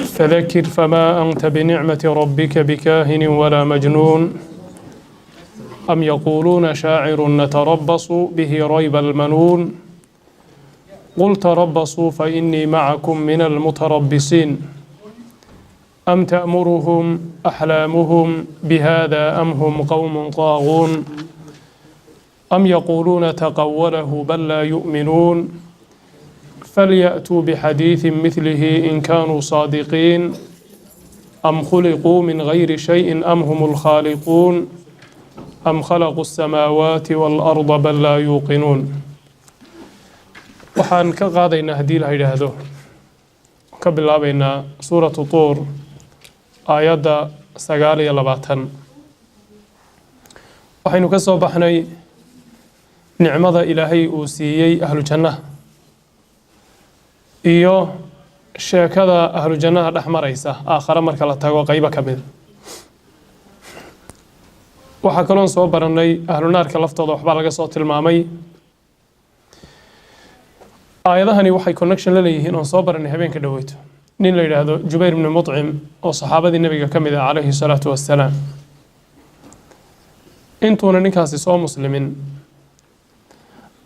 فذكر فما أنت بنعمة ربك بكاهن ولا مجنون. أم يقولون شاعر نتربص به ريب المنون. قل تربصوا فإني معكم من المتربصين. أم تأمرهم أحلامهم بهذا أم هم قوم طاغون. أم يقولون تقوله بل لا يؤمنون. فليأتوا بحديث مثله إن كانوا صادقين. أم خلقوا من غير شيء أم هم الخالقون. أم خلقوا السماوات والأرض بل لا يوقنون. Waxaan ka qaadaynaa, haddii la yidhaahdo, ka bilaabaynaa Suuratu Tuur, aayadda 29. Waxaynu ka soo baxnay nicmada Ilaahay uu siiyey ahlu jannaha iyo sheekada ahlu jannaha dhex maraysa aakhare marka la tago qeybo ka mida. Waxaa kaloon soo barannay ahlu naarka laftooda waxbaa laga soo tilmaamay. Aayadahani waxay connection la leeyihiin oon soo baranay habeenka dhoweyto nin la yidhaahdo Jubayr ibni Mucim oo saxaabadii Nebiga ka mid ah calayhi salaatu wassalaam. Intuuna ninkaasi soo muslimin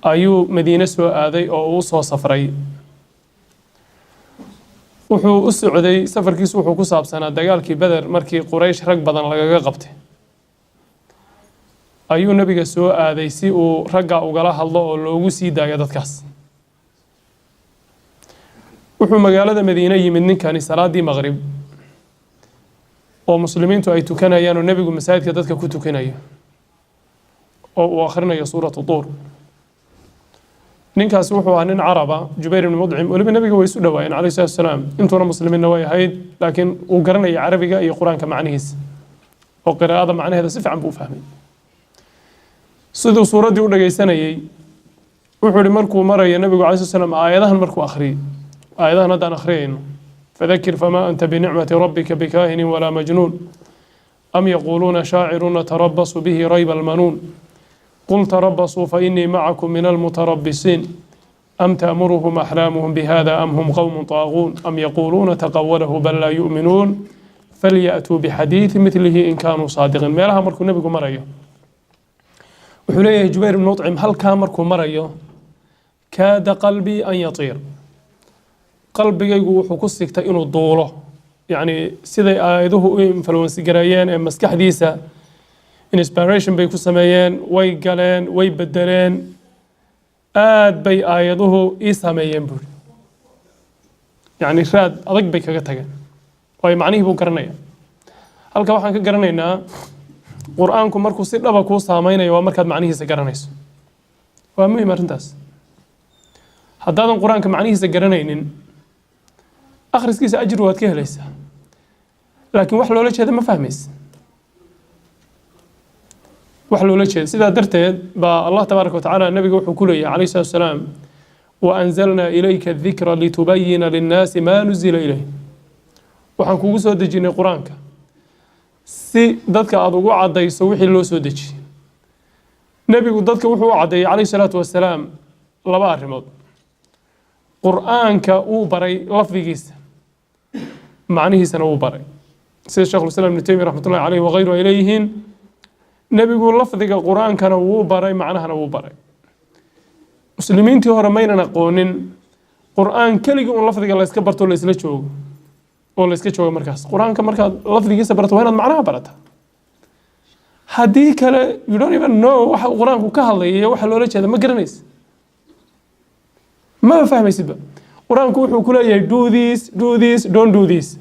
ayuu Madiine soo aaday oo uu soo safray. Wuxuu u socday, safarkiisu wuxuu ku saabsanaa dagaalkii Beder. Markii Quraysh rag badan lagaga qabtay ayuu Nebiga soo aaday si uu ragga ugala hadlo oo loogu sii daayo dadkaas. Wuxuu magaalada Madiine yimid ninkani salaadii maqrib oo muslimiintu ay tukanayaan oo Nebigu masaajidka dadka ku tukanayo oo uu akhrinayo Suuratu Tuur. Ninkaasi wuxuu ahaa nin Caraba, Jubayr ibni Mudcim. Weliba Nebiga way isu dhawaayeen calayhi salatu wasalaam, intuuna muslimiinna way ahayd, laakiin uu garanaya Carabiga iyo Qur-aanka macnihiisa oo qiraa'ada macnaheeda si fiican buu u fahmay. Siduu suuraddii u dhagaysanayey, wuxuu ihi, markuu marayo Nebigu calayhi salatu wasalaam aayadahan, markuu akhriyey aayadahan haddaan akhriyayno, "فذكر فما أنت بنعمة ربك بكاهن ولا مجنون. أم يقولون شاعر نتربص به ريب المنون. قل تربصوا فإني معكم من المتربصين. أم تأمرهم أحلامهم بهذا أم هم قوم طاغون. أم يقولون تقوله بل لا يؤمنون. فليأتوا بحديث مثله إن كانوا صادقين." Meelaha markuu Nebigu marayo, wuxuu leeyahay Jubayr ibn Mucim, halkaa markuu marayo, كاد قلبي أن يطير, qalbigaygu wuxuu ku sigtay inuu duulo. Yacni siday aayaduhu u influence gareeyeen ee maskaxdiisa inspiration bay ku sameeyeen, way galeen, way bedeleen, aad bay aayaduhu ii saameeyeen buuri. Yacni raad adag bay kaga tageen, waayo macnihii buu garanaya. Halka waxaan ka garanaynaa, Qur-aanku markuu si dhaba kuu saameynayo waa markaad macnihiisa garanayso. Waa muhim arrintaas. Haddaadan Qur-aanka macnihiisa garanaynin, akhriskiisa ajir waad ka helaysaa, laakiin wax loola jeeda ma fahmaysa wax loola jeeda. Sidaa darteed baa Allah tabaaraka watacaala Nabiga wuxuu ku leeyahay calayhi salatu wasalaam: "وأنزلنا إليك الذكر لتبين للناس ما نزل إليهم." Waxaan kugu soo dejinay Qur-aanka si dadka aada ugu caddayso wixii loo soo dejiyey. Nebigu dadka wuxuu u caddeeyey calayhi salaatu wasalaam laba arrimood: Qur-aanka wuu baray lafdigiisa, macnihiisana wuu baray. Sida Shekhulislaam Ibnu Taymiya raxmatullahi caleyh wakayru ay leeyihiin, Nebigu lafdiga Qur-aankana wuu baray, macnahana wuu baray. Muslimiintii hore maynan aqoonin Qur-aan keligii un lafdiga layska barto, laysla joogo oo layska joogo. Markaas Qur-aanka markaad lafdigiisa barto, waa inaad macnaha barata. Haddii kale, you don't even know waxa uu Qur-aanku ka hadlaya iyo waxa loola jeeda. Ma garanaysa, maba fahmaysidba. Qur-aanku wuxuu ku leeyahay "Do this, do this, don't do this."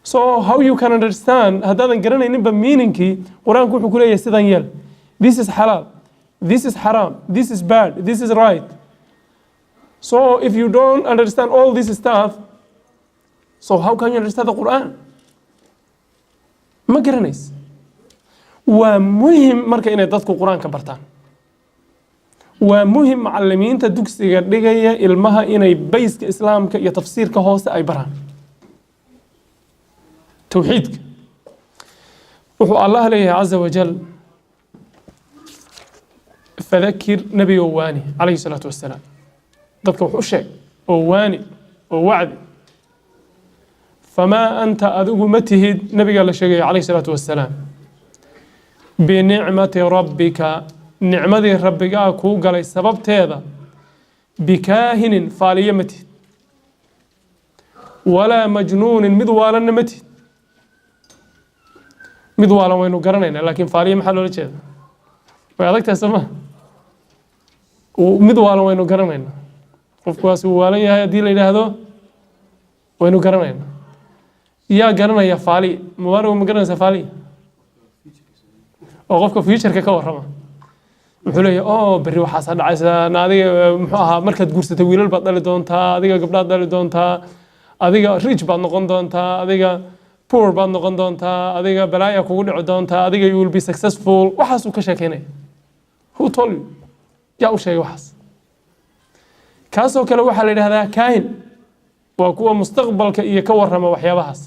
So how you can understand haddaadan garanayninba meaningkii? Qur-aanku wuxuu ku leeyahay sidan yeel, this is xalaal, this is haram, this is bad, this is right. So if you don't understand all this stuff, so how can you understand the Quran? Ma garanays. Waa muhim marka inay dadku Qur-aanka bartaan. Waa muhim macalimiinta dugsiga dhigaya ilmaha inay bayska Islaamka iyo tafsiirka hoose ay baraan, towxiidka. Wuxuu Allah leeyahay caza wajal: "فذكر," Nebigo waani calayhi salaatu wasalaam, dadka wax u sheeg oo waani oo wacdi. Famaa anta, adigu ma tihid, nabigaa la sheegaya calayhi salaatu wassalaam, binicmati rabbika, nicmadii rabbigaa kuu galay sababteeda, bikaahinin, faaliye ma tihid, walaa majnuunin, mid waalanna ma tihid. Mid waalan waynu garanaynaa, laakiin faaliye maxaa loola jeeda? Way adagtahay, soo ma? Mid waalan waynu garanaynaa, qofkuwaas uu waalan yahay haddii la yidhaahdo waynu garanaynaa. Yaa garanaya faali? Mubaarag, ma garanaysa faali? Oo qofka futureka ka warrama. Wuxuu leeyahay, "Oh, berri waxaasaa dhacaysa na adiga, muxuu ahaa, markaad guursatay wiilal baad dhali doontaa, adiga gabdhaad dhali doontaa, adiga rich baad noqon doontaa, adiga poor baad noqon doontaa, adiga balaaya kugu dhici doontaa, adiga you will be successful." Waxaasuu ka sheekeynaya. Who told you? Yaa u sheegay waxaas? Kaasoo kale waxaa la yidhahdaa kaahin. Waa kuwa mustaqbalka iyo ka warrama waxyaabahaas.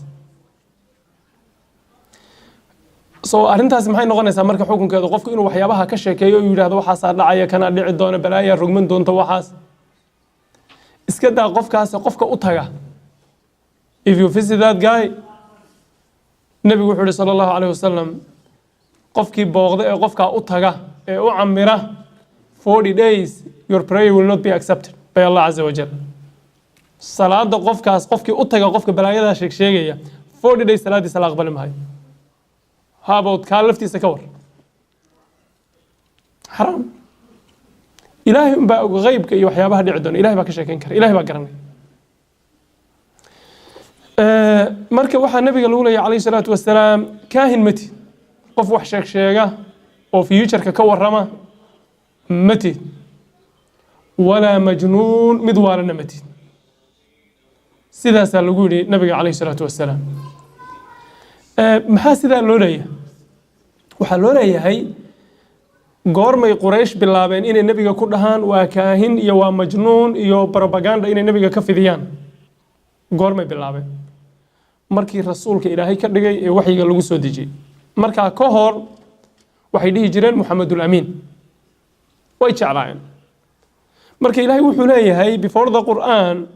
So arrintaasi maxay noqonaysaa marka xukunkeedu? Qofku inuu waxyaabaha ka sheekeeyo oo yidhahdo waxaasaa dhacaya, kanaa dhici doona, balaayaa rogman doonta, waxaas iska daa. Qofkaas qofka u taga, if you visit that guy, nebigu wuxuu yihi sala Allahu calayhi wasalam, qofkii booqda ee qofkaa u taga ee u camira 40 days, your prayer will not be accepted by Allah caza wajal. Salaada qofkaas, qofkii u taga qofka balaayadaa sheeg sheegaya, 40 days salaadiisa la aqbali maayo. How about kaa laftiisa? Ka war, xaraam. Ilaahay unbaa og qeybka iyo waxyaabaha dhici doona. Ilahay baa ka sheekeyn kara, Ilahay baa garanaya. Marka waxaa nabiga lagu leeyahy calayhi salaatu wasalaam, kaahin matid, qof wax sheeg sheega oo futureka ka warrama matid, walaa majnuun, mid waalana matid. Sidaasaa lagu yidhi nabiga calayhi salaatu wasalaam. Maxaa sidaa loo leeyahay? Waxaa loo leeyahay, goormay Quraysh bilaabeen inay nebiga ku dhahaan waa kaahin iyo waa majnuun iyo propaganda inay nebiga ka fidiyaan? Goormay bilaabeen? Markii rasuulka Ilaahay ka dhigay ee waxyiga lagu soo dejiyey. Markaa ka hor waxay dhihi jireen Muxamedul Amiin, way jeclaayeen. Marka Ilaahay wuxuu leeyahay, before the Qur'aan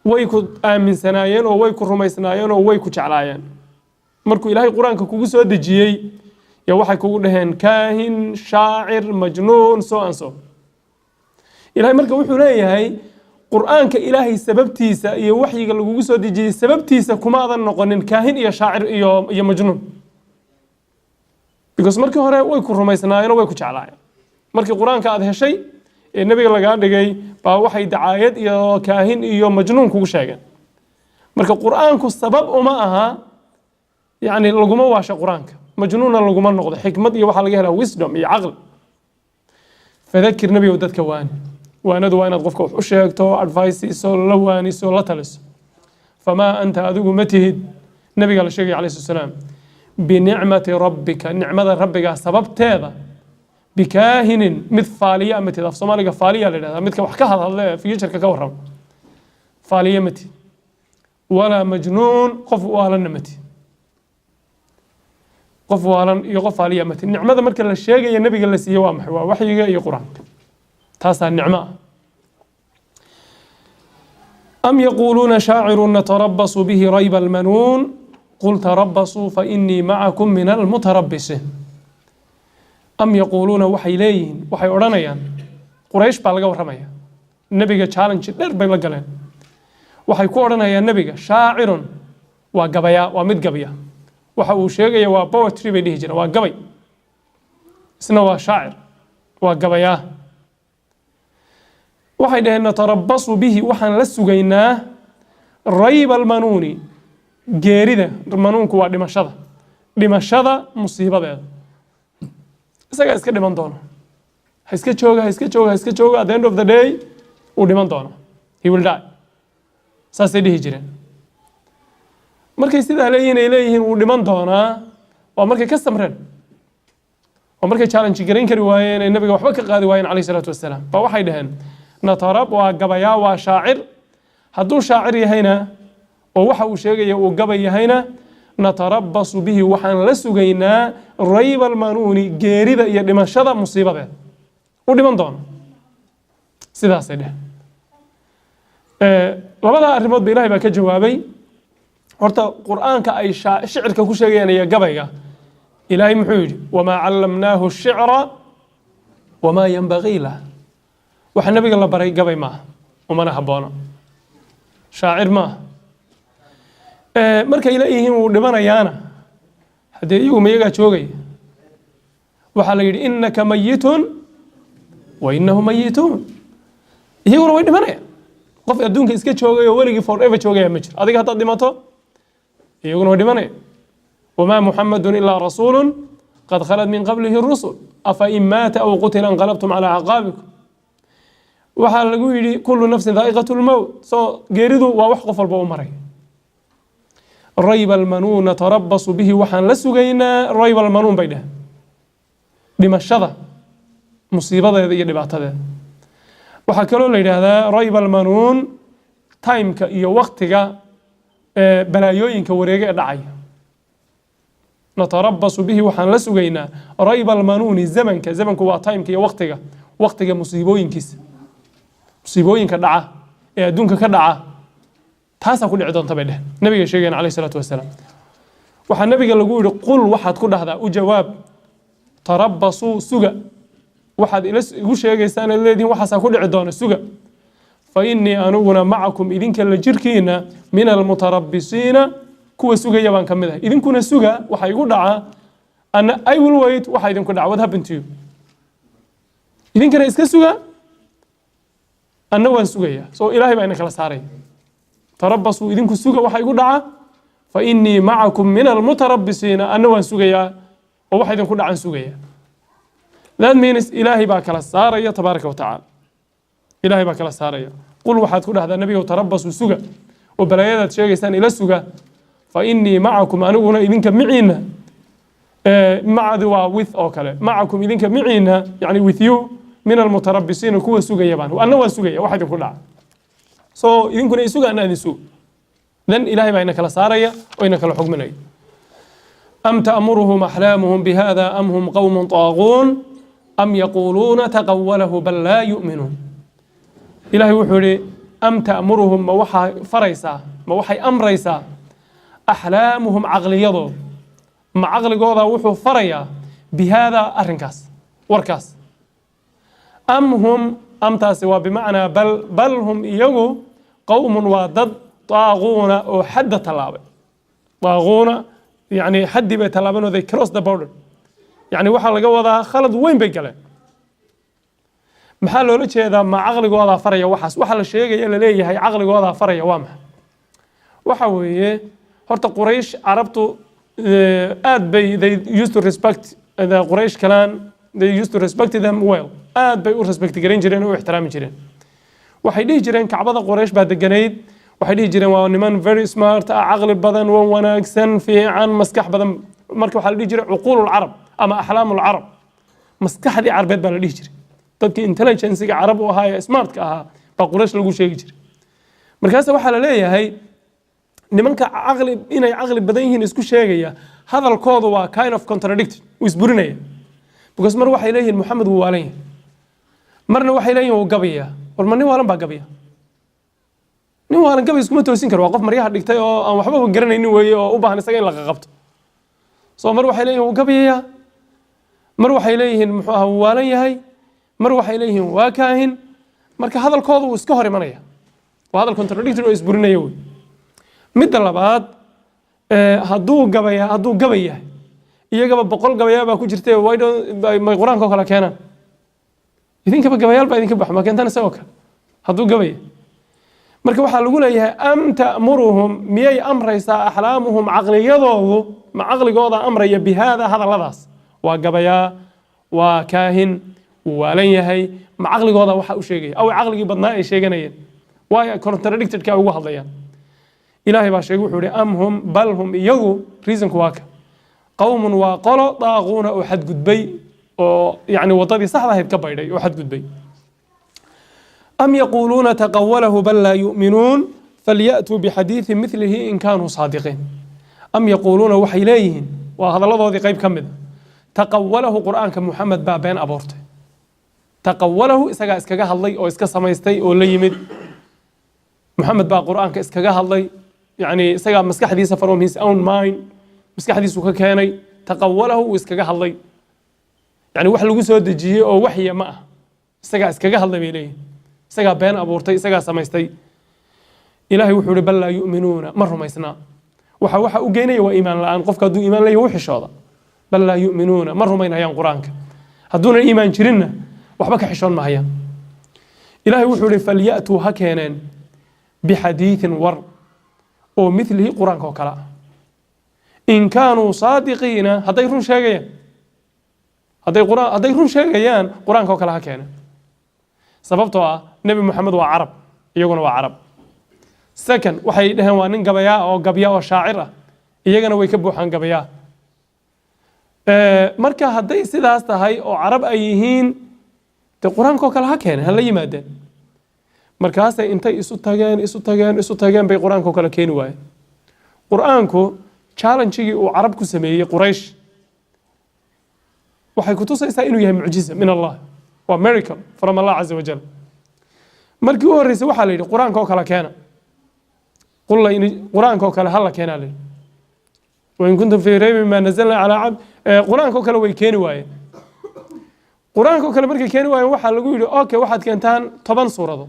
way ku aaminsanaayeen oo way ku rumaysnaayeen oo way ku jeclaayeen. Markuu Ilaahay Qur-aanka kugu soo dejiyey yo waxay kugu dhaheen kaahin, shaacir, majnuun, so and so. Ilahay marka wuxuu leeyahay, Qur-aanka Ilaahay sababtiisa iyo waxyiga lagugu soo dejiyey sababtiisa kumaadan noqonin kaahin iyo shaacir iyo majnuun, because markii hore way ku rumaysnaayeen oo way ku jeclaayeen. Markii Qur-aanka aad heshay ee nebiga lagaa dhigay baa waxay dacaayad iyo kaahin iyo majnuun kugu sheegeen. Marka Qur-aanku sabab uma aha, yacni laguma waasho Qur-aanka, majnuunna laguma noqdo. Xikmad iyo waxaa laga helaa wisdom iyo caqli. Fadakir, nebigow, dadka waani. Waanadu waa inaad qofka wax u sheegto, advice siiso, la waaniso, la taliso. Famaa anta, adigu ma tihid, nabiga la sheegaya calayhi salaam, binicmati rabbika, nicmada rabbigaa sababteeda, bikaahinin, mid faaliya ma tihid. Af Soomaaliga faaliya la yidhahdaa midka wax ka hadhadle ee futureka ka warrama. Faaliye ma tihid, walaa majnuun, qof waalanna ma tihid. Qof waalan iyo qof faaliya ma tihid. Nicmada marka la sheegaya nabiga la siiyey waa maxay? Waa waxyiga iyo Qur-aanka, taasaa nicmo ah. Am yaquuluuna shaaciru natarabasu bihi rayba almanuun qul tarabasuu fainii macakum min almutarabisiin. Am yaquuluuna, waxay leeyihiin, waxay odhanayaan, Quraysh baa laga warramaya. Nebiga challenge dheer bay la galeen. Waxay ku odhanayaan nebiga shaacirun, waa gabayaa, waa mid gabya. Waxa uu sheegaya waa poetry bay dhihi jireen, waa gabay. Isna waa shaacir, waa gabayaa. Waxay dhaheen natarabasu bihi, waxaan la sugaynaa, rayba almanuuni, geerida. Manuunku waa dhimashada, dhimashada musiibadeeda. Isagaa iska dhiman doona, ha iska jooga, ha iska jooga, ha iska jooga, at the end of the day wuu dhiman doona, he will die. Saasay dhihi jireen. Markay sidaa leeyihiin, ay leeyihiin wuu dhiman doonaa, waa markay ka samreen, waa markay challenge garayn kari waayeen, ay nabiga waxba ka qaadi waayeen calayhi salaatu wasalaam, baa waxay dhaheen natarab, waa gabayaa, waa shaacir. Hadduu shaacir yahayna oo waxa uu sheegaya uu gabay yahayna, natarabasu bihi, waxaan la sugaynaa, rayba almanuuni, geerida iyo dhimashada musiibadeeda, u dhiman doono. Sidaasay dheh. Labadaa arrimood ba Ilahay baa ka jawaabay. Horta Qur'aanka ay shicirka ku sheegayaan iyo gabayga, Ilaahay muxuu yidhi? وما علمناه الشعر وما ينبغي له. Waxa nabiga la baray gabay maaha, umana haboono, shaacir maaha. Markay leeyihiin wuu dhimanayaana, haddee iyagu ma iyagaa joogaya? Waxaa la yidhi: إنك ميت وإنهم ميتون. Iyaguna way dhimanayaan. Qof adduunka iska joogay oo weligii forever joogaya ma jiro. Adiga haddaad dhimato, iyaguna way dhimanaya. وما محمد إلا رسول قد خلت من قبله الرسل أفإن مات أو قتل انقلبتم على أعقابكم. Waxaa lagu yidhi: كل نفس ذائقة الموت. So geeridu waa wax qof walba u maray. ريب المنون نتربص به, waxaan la sugaynaa ريب المنون bay dheheen, dhimashada musiibadeeda iyo dhibaatadeeda. Waxaa kaloo la yidhaahdaa ريب المنون timeka iyo waktiga balaayooyinka wareege ee dhacaya. نتربص به, waxaan la sugaynaa ريب المنون, zamanka. Zamanku waa timeka iyo waktiga, waktiga musiibooyinkiisa, musiibooyinka dhaca ee adduunka ka dhaca, taasaa ku dhici doonta bay dheh nabiga sheegayan عليه الصلاة والسلام. Waxaa nabiga lagu yihi: قل, waxaad ku dhahdaa, u jawaab: تربصوا, suga. Waxaad ila igu sheegaysaan inaad leedihin waxaasaa ku dhici doona, suga. فإني, aniguna, معكم, idinka la jirkiina, من المتربصين, kuwa sugaya baan ka mid ahay. Idinkuna suga waxa igu dhaca, ana I will wait waxa idinku dhaca. What happened to you? Idinkana iska suga, anna waan sugaya. So Ilaahay baa ina kala saaraya. تربصوا, idinku suga waxa igu dhaca. فإني معكم من المتربصين, anna waan sugayaa oo waxa idinku dhacan sugaya. That means Ilaahay baa kala saaraya تبارك وتعالى. Ilaahay baa kala saaraya. قل, waxaad ku dhahdaa nabigow: تربصوا, suga oo balaayadaad sheegaysaan ila suga. فإني معكم, aniguna idinka miciina. Macdi waa with oo kale. معكم, idinka miciina, yani with you, من المتربصين, kuwa sugaya baan. Anna waan sugaya waxa idinku dhaca. So idinkuna isuga, anna idin suga. Then Ilaahay baa ina kala saaraya oo ina kala xugminaya. أم تأمرهم أحلامهم بهذا أم هم قوم طاغون أم يقولون تقوله بل لا يؤمنون. Ilaahay wuxuu yihi: أم تأمرهم, ma waxaa faraysaa, ma waxay amraysaa, أحلامهم, caqliyadooda, ma caqligooda wuxuu farayaa, بهذا, arrinkaas, warkaas? أم هم, amtaasi waa بمعنى بل, بل هم, iyagu, قوم, waa dad, طاغون, oo xadda tallaabay. طاغون yani xaddii bay tallaabeen oo they cross the border. Yani waxaa laga wadaa khalad weyn bay galeen. Maxaa loola jeedaa ma caqligoodaa faraya waxaas? Waxa la sheegaya laleeyahay caqligoodaa faraya waa maxay? Waxa weeye, horta Quraysh, Carabtu aad bay, they used to respect the Quraysh clan, they used to respect them well. Aad bay u respect garan jireen oo u ixtiraami jireen. Waxay dhihi jireen, Kacbada Quraysh baa deganayd, waxay dhihi jireen waa niman very smart ah, caqli badan, wan wanaagsan, fiican, maskax badan. Marka waxaa la dhihi jiray عقول العرب ama أحلام العرب, maskaxdii Carbeed baa la dhihi jiray. Dadkii intelligencega Carab u ahaa ee smartka ahaa baa Quraysh lagu sheegi jiray. Markaase waxaa la leeyahay nimanka caqli, inay caqli badan yihiin isku sheegaya, hadalkoodu waa kind of contradicted, wuu isburinaya, because mar waxay leeyihiin Moxamed wuu waalan yahay, marna waxay leeyihin wuu gabayaa. War ma nin waalan baa gabaya? Nin waalan gabay iskuma toosin karo. Waa qof maryaha dhigtay oo aan waxbaba garanaynin weeye oo u baahan isaga in la qaqabto. So mar waxay leeyihin wuu gabayayaa, mar waxay leeyihiin muxuu ahaa, wuu waalan yahay, mar waxay leeyihiin waa kaahin. Marka hadalkooda wuu iska hor imanaya, waa hadal contradictory oo isburinaya wey. Midda labaad, hadduu gabaya, hadduu gabay yahay, iyagaba 100 gabayaa baa ku jirta. Why don't may Qur-aanka oo kale keenaan? Idinkaba gabayaal baa idinka baxa, ma keentaan isagoo kale hadduu gabaya? Marka waxaa lagu leeyahay: أم تأمرهم, miyay amraysaa, أحلامهم, caqliyadoodu, ma caqligooda amraya, بهذا, hadalladaas, waa gabayaa, waa kaahin, wuu waalan yahay, ma caqligooda waxa u sheegaya? Aw caqligii badnaa ay sheeganayeen waayo contradictedka ay ugu hadlayaan? Ilaahay baa sheegay, wuxuu ihi: أم هم, بل هم, iyagu, reasonku waa ka, قوم, waa qolo, طاغون, oo xadgudbay oo yani waddadii saxda ahayd ka baydhay oo xadgudbay. أم يقولون تقوله بل لا يؤمنون فليأتوا بحديث مثله إن كانوا صادقين. أم يقولون, waxay leeyihiin, waa hadalladoodii qayb ka mida, تقوله, Qur'aanka Muxamed baa been abuurtay. تقوله, isagaa iskaga hadlay oo iska samaystay oo la yimid. Muxamed baa Qur'aanka iskaga hadlay. Yani isagaa maskaxdiisa, from his own mind, maskaxdiisu ka keenay. تقوله, uu iskaga hadlay. Yani wax lagu soo dejiyey oo waxya ma ah, isagaa iskaga hadlay bay leeyihin, isagaa been abuurtay, isagaa samaystay. Ilaahay wuxuu ihi: بل لا يؤمنون, ma rumaysnaa. Waxa u geynaya waa iimaan la'aan. Qofka hadduu iimaan leeyahay, u xishooda. بل لا يؤمنون, ma rumaynayaan Qur-aanka. Hadduunan iimaan jirinna, waxba ka xishoon mahayaan. Ilaahay wuxuu ihi: فليأتوا, ha keeneen, بحديث, war oo مثله, Qur-aanka oo kale ah, إن كانوا صادقين, hadday run sheegayaan. Hadday run sheegayaan, Qur-aanka oo kale ha keeneen. Sababtoo ah Nebi Moxamed waa Carab, iyaguna waa Carab. Second, waxay dhaheen waa nin gabayaa oo gabya oo shaacir ah, iyagana way ka buuxaan gabayaa. Marka hadday sidaas tahay oo Carab ay yihiin, dee Qur-aanka oo kale ha keeneen, ha la yimaadeen. Markaasay intay isu tageen, isu tageen, isu tageen bay Qur-aanka oo kale keeni waayeen. Qur-aanku challenge-gii uu Carab ku sameeyey, Quraysh, waxay kutusaysaa inuu yahay mucjiza min Allah, waa miracle from Allah عز وجل. Markii u horreysay waxaa la yidhi: Qur-aanka oo kale keena. Qur-aanka oo kale hala keenaa la yidhi. وإن كنتم في ريب مما نزلنا على عبد. Qur-aanka oo kale way keeni waayeen. Qur-aanka oo kale markay keeni waayeen, waxaa lagu yidhi: okay, waxaad keentaan 10 suuradood.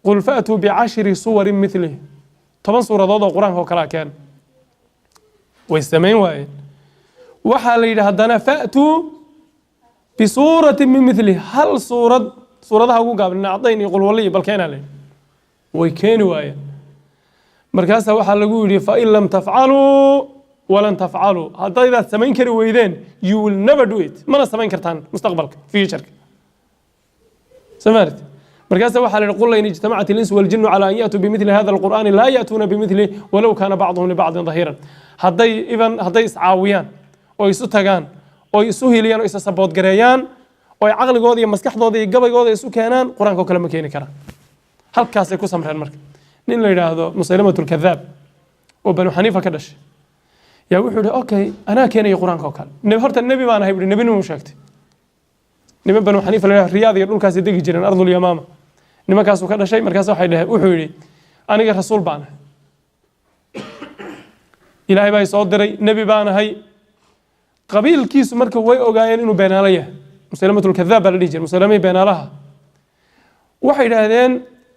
قل فأتوا بعشر سور مثله, 10 suuradood oo Qur-aanka oo kalea keena. Way samayn waayeen. Waxaa la yidhi haddana: فأتوا بسورة من مثله, hal suurad, suuradaha ugu gaabin, acdayn iyo qulwalli iyo bal keenaa la yidhi. Way keeni waayeen. Markaasaa waxaa lagu yidhi: فإن لم تفعلوا ولن تفعلوا, haddaydaad samayn kari weydeen, you will never do it, mana samayn kartaan mustaqbalka, futureka samarit. Markaasa waxaa la yidhi: قل لئن اجتمعت الإنس والجن على أن يأتوا بمثل هذا القرآن لا يأتون بمثله ولو كان بعضهم لبعض ظهيرا. Hadday even hadday iscaawiyaan oo isu tagaan oo isu hiliyaan oo isa support gareeyaan oo ay caqligooda iyo maskaxdooda iyo gabaygooda isu keenaan, Qur-aanka oo kale ma keeni karaan. Halkaasay ku samreen. Marka nin la yidhaahdo Musaylamat lkadaab oo Banu Xaniifa ka dhashay yaa wuxuu yihi: okay, anaa keenaya Qur-aanka oo kale. Horta nebi baan ahay, buhi. Nebinimuu sheegtay. Niman Banu Xaniifa la yidhahdo, Riyaad iyo dhulkaasay degi jireen, Ardulyamaama, nimankaasuu ka dhashay. Markaas waxay dhaheen, wuxuu yidhi: aniga rasuul baan ahay, Ilaahay baa i soo diray, nebi baan ahay. Qabiilkiisu marka way ogaayeen inuu beenaalo yahay. Musaylamatulkadaab baa la dhihi jiray, Musaylamihii beenaalaha. Waxay yidhaahdeen: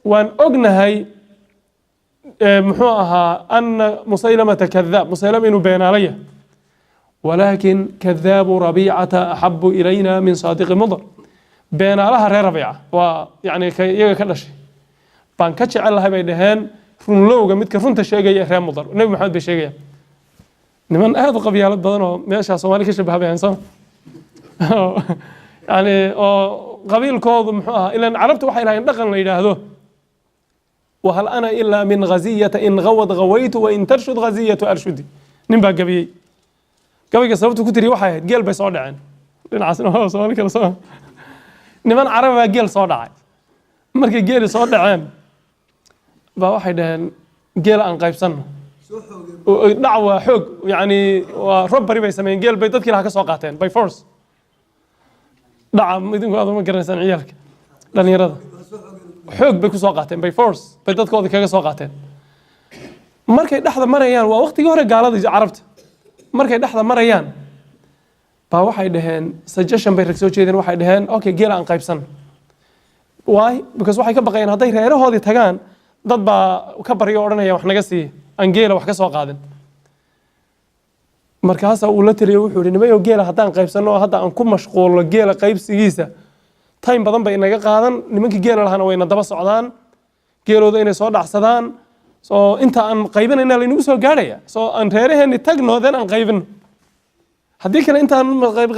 waan ognahay, muxuu ahaa, أن مسيلمة كذاب, Musaylama inuu beenaalo yahay, ولكن كذاب ربيعة أحب إلينا من صادق مضر. Beenaalaha reer Rabiica, waa yani ka iyaga ka dhashay, baan ka jecel lahay, bay dhaheen, runlowga, midka runta sheegaya ee reer Mudar. Nebi Maxamed bay sheegayaan. Niman aad u qabyaalad badan oo meeshaa Soomaali ka shabaha bay soo yani oo qabiilkoodu muxuu ahaa. Ilan Carabta waxay lahayn dhaqan la yidhaahdo: وهل أنا إلا من غزية إن غوت غويت وإن ترشد غزية أرشدي. Nin baa gabiyey. Gabayga sababtu ku tiri waxay ahayd geel bay soo dhaceen. Dhinacaasna waa Soomaali kale soo. Niman Carab baa geel soo dhacay. Markay geeli soo dhaceen baa waxay dhaheen: geela aan qaybsanno. Dhac waa xoog, yani waa robbery bay sameeyeen. Geel bay dadkii lahaa ka soo qaateen by force. Dhaca idinku aad uma garanaysaan, ciyaalka dhalinyarada. Xoog bay ku soo qaateen, by force bay dadkoodii kaga soo qaateen. Markay dhexda marayaan, waa waqtigii hore gaalada Carabta, markay dhexda marayaan baa waxay dhaheen, suggestion bay rag soo jeedeen. Waxay dhaheen: okay, geela aan qaybsanno. Why? Because waxay ka baqayeen hadday reerahoodii tagaan, dad baa ka baryo o odhanaya: wax naga siiya, aan geela wax ka soo qaadin. Markaasaa uu la taliyo, wuxuu yihi: nimayow, geela haddaan qaybsanno oo hadda aan ku mashquulno geela qaybsigiisa, time badan bay inaga qaadan. Nimankii geela lahaana wayna daba socdaan, geelooda inay soo dhacsadaan. So inta aan qaybinayna laynagu soo gaadhaya. So aan reeraheenni tagno, then aan qaybino. Haddii kale intaan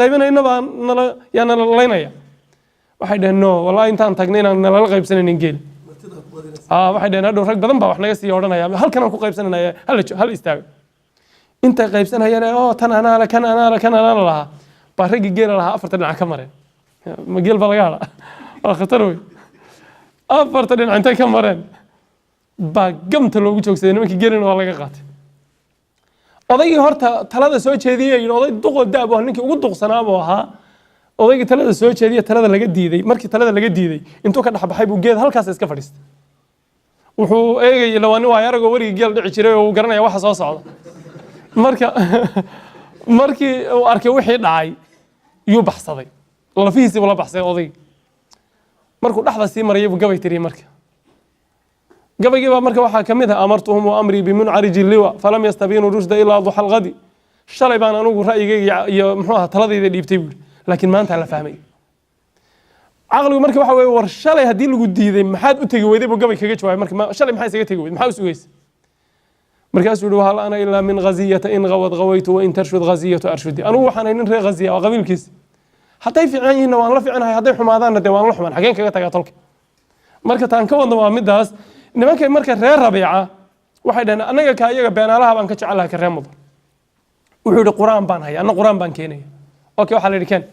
qaybinayno baa nala yaa nala laynaya. Waxay dhaheen: no, wallahi intaan tagno inaan nalala qaybsanaynin geel. Waxay dhaheen: hadhow rag badan baa wax naga sii odhanaya, halkan aan ku qaybsananaya, hala istaago. Intay qaybsanayeen, oo tan anaale, kan anaale, kan anaale lahaa, baa raggii geela lahaa afarta dhinac ka mareen. Ma geel baa laga hadha? Waa khatar wey. Afarta dhinac intay ka mareen baa gamta loogu joogsaday. Nimankii geelina waa laga qaatay. Odaygii horta talada soo jeediyey, yidhi, oday duqoo daab ah, ninkii ugu duqsanaa buu ahaa. Odaygii talada soo jeediye, talada laga diiday, markii talada laga diiday, intuu ka dhex baxay buu geed halkaas iska fadhiistay. Wuxuu eegayay, ila waa nin waay aragoo weligii geel dhici jiray oo uu garanaya waxa soo socda. Marka markii uu arkay wixii dhacay, yuu baxsaday, lafihiisii buu la baxsaday odayg. Markuu dhexda sii marayay buu gabay tiriyey. Marka gabaygii baa marka waxaa ka mid ah: "أمرتهم وأمري بمنعرج اللوى فلم يستبينوا الرشد إلا ضحى الغد." Shalay baan anugu ra'yigayga iyo muxuu ahaa taladayda dhiibtay, buuri, laakiin maanta la fahmay caqligu. Marka waxa weeye, war shalay haddii lagu diiday, maxaad u tegi weyday, buu gabay kaga jawaabay. Marka shalay maxaa isaga tegi weyday, maxaa u sugaysa? Markaasuu yihi: "وهل أنا إلا من غزية إن غوت غويت وإن ترشد غزية أرشدي." Anugu waxaan ahay nin reer Ghaziya oo qabiilkiisa. Hadday fiican yihiinna waan la fiicanahay, hadday xumaadaanna dee waan la xumaan. Xageen kaga tagaa tolka? Marka taan ka wadna waa midaas. Nimankay marka reer Rabiica waxay dhaheen: "Annaga ka iyaga beenaalaha baan ka jecelahay ka reer Mudar." Wuxuu yidhi: "Qur-aan baan haya, anna qur-aan baan keenaya." Okay, waxaa la yidhi: "Keen."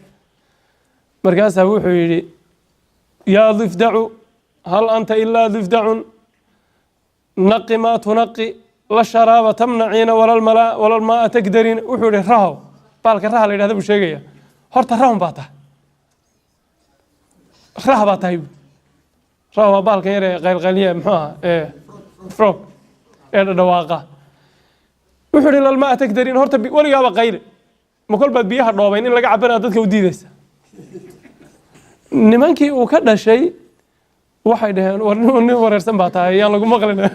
Markaasaa wuxuu yidhi: "يا ضفدع هل أنت إلا ضفدع نق ما تنقي لا الشراب تمنعين ولا الماء ولا الماء تقدرين." Wuxuu yidhi: rahow, baalka raha la yidhahda buu sheegaya, horta rahun baa tahay, rah baa tahay buui. Rah waa baalkan yar ee qaylqayliya, muxuu ahaa, ee frog ee dhadhawaaqa. Wuxuu yidhi: "لا الماء تكدرين." Horta weligaaba qayle, ma kol baad biyaha dhoobayn in laga cabana dadka u diideysa. Nimankii uu ka dhashay waxay dhaheen: "War nin wareersan baa tahay, yaan lagu maqlina."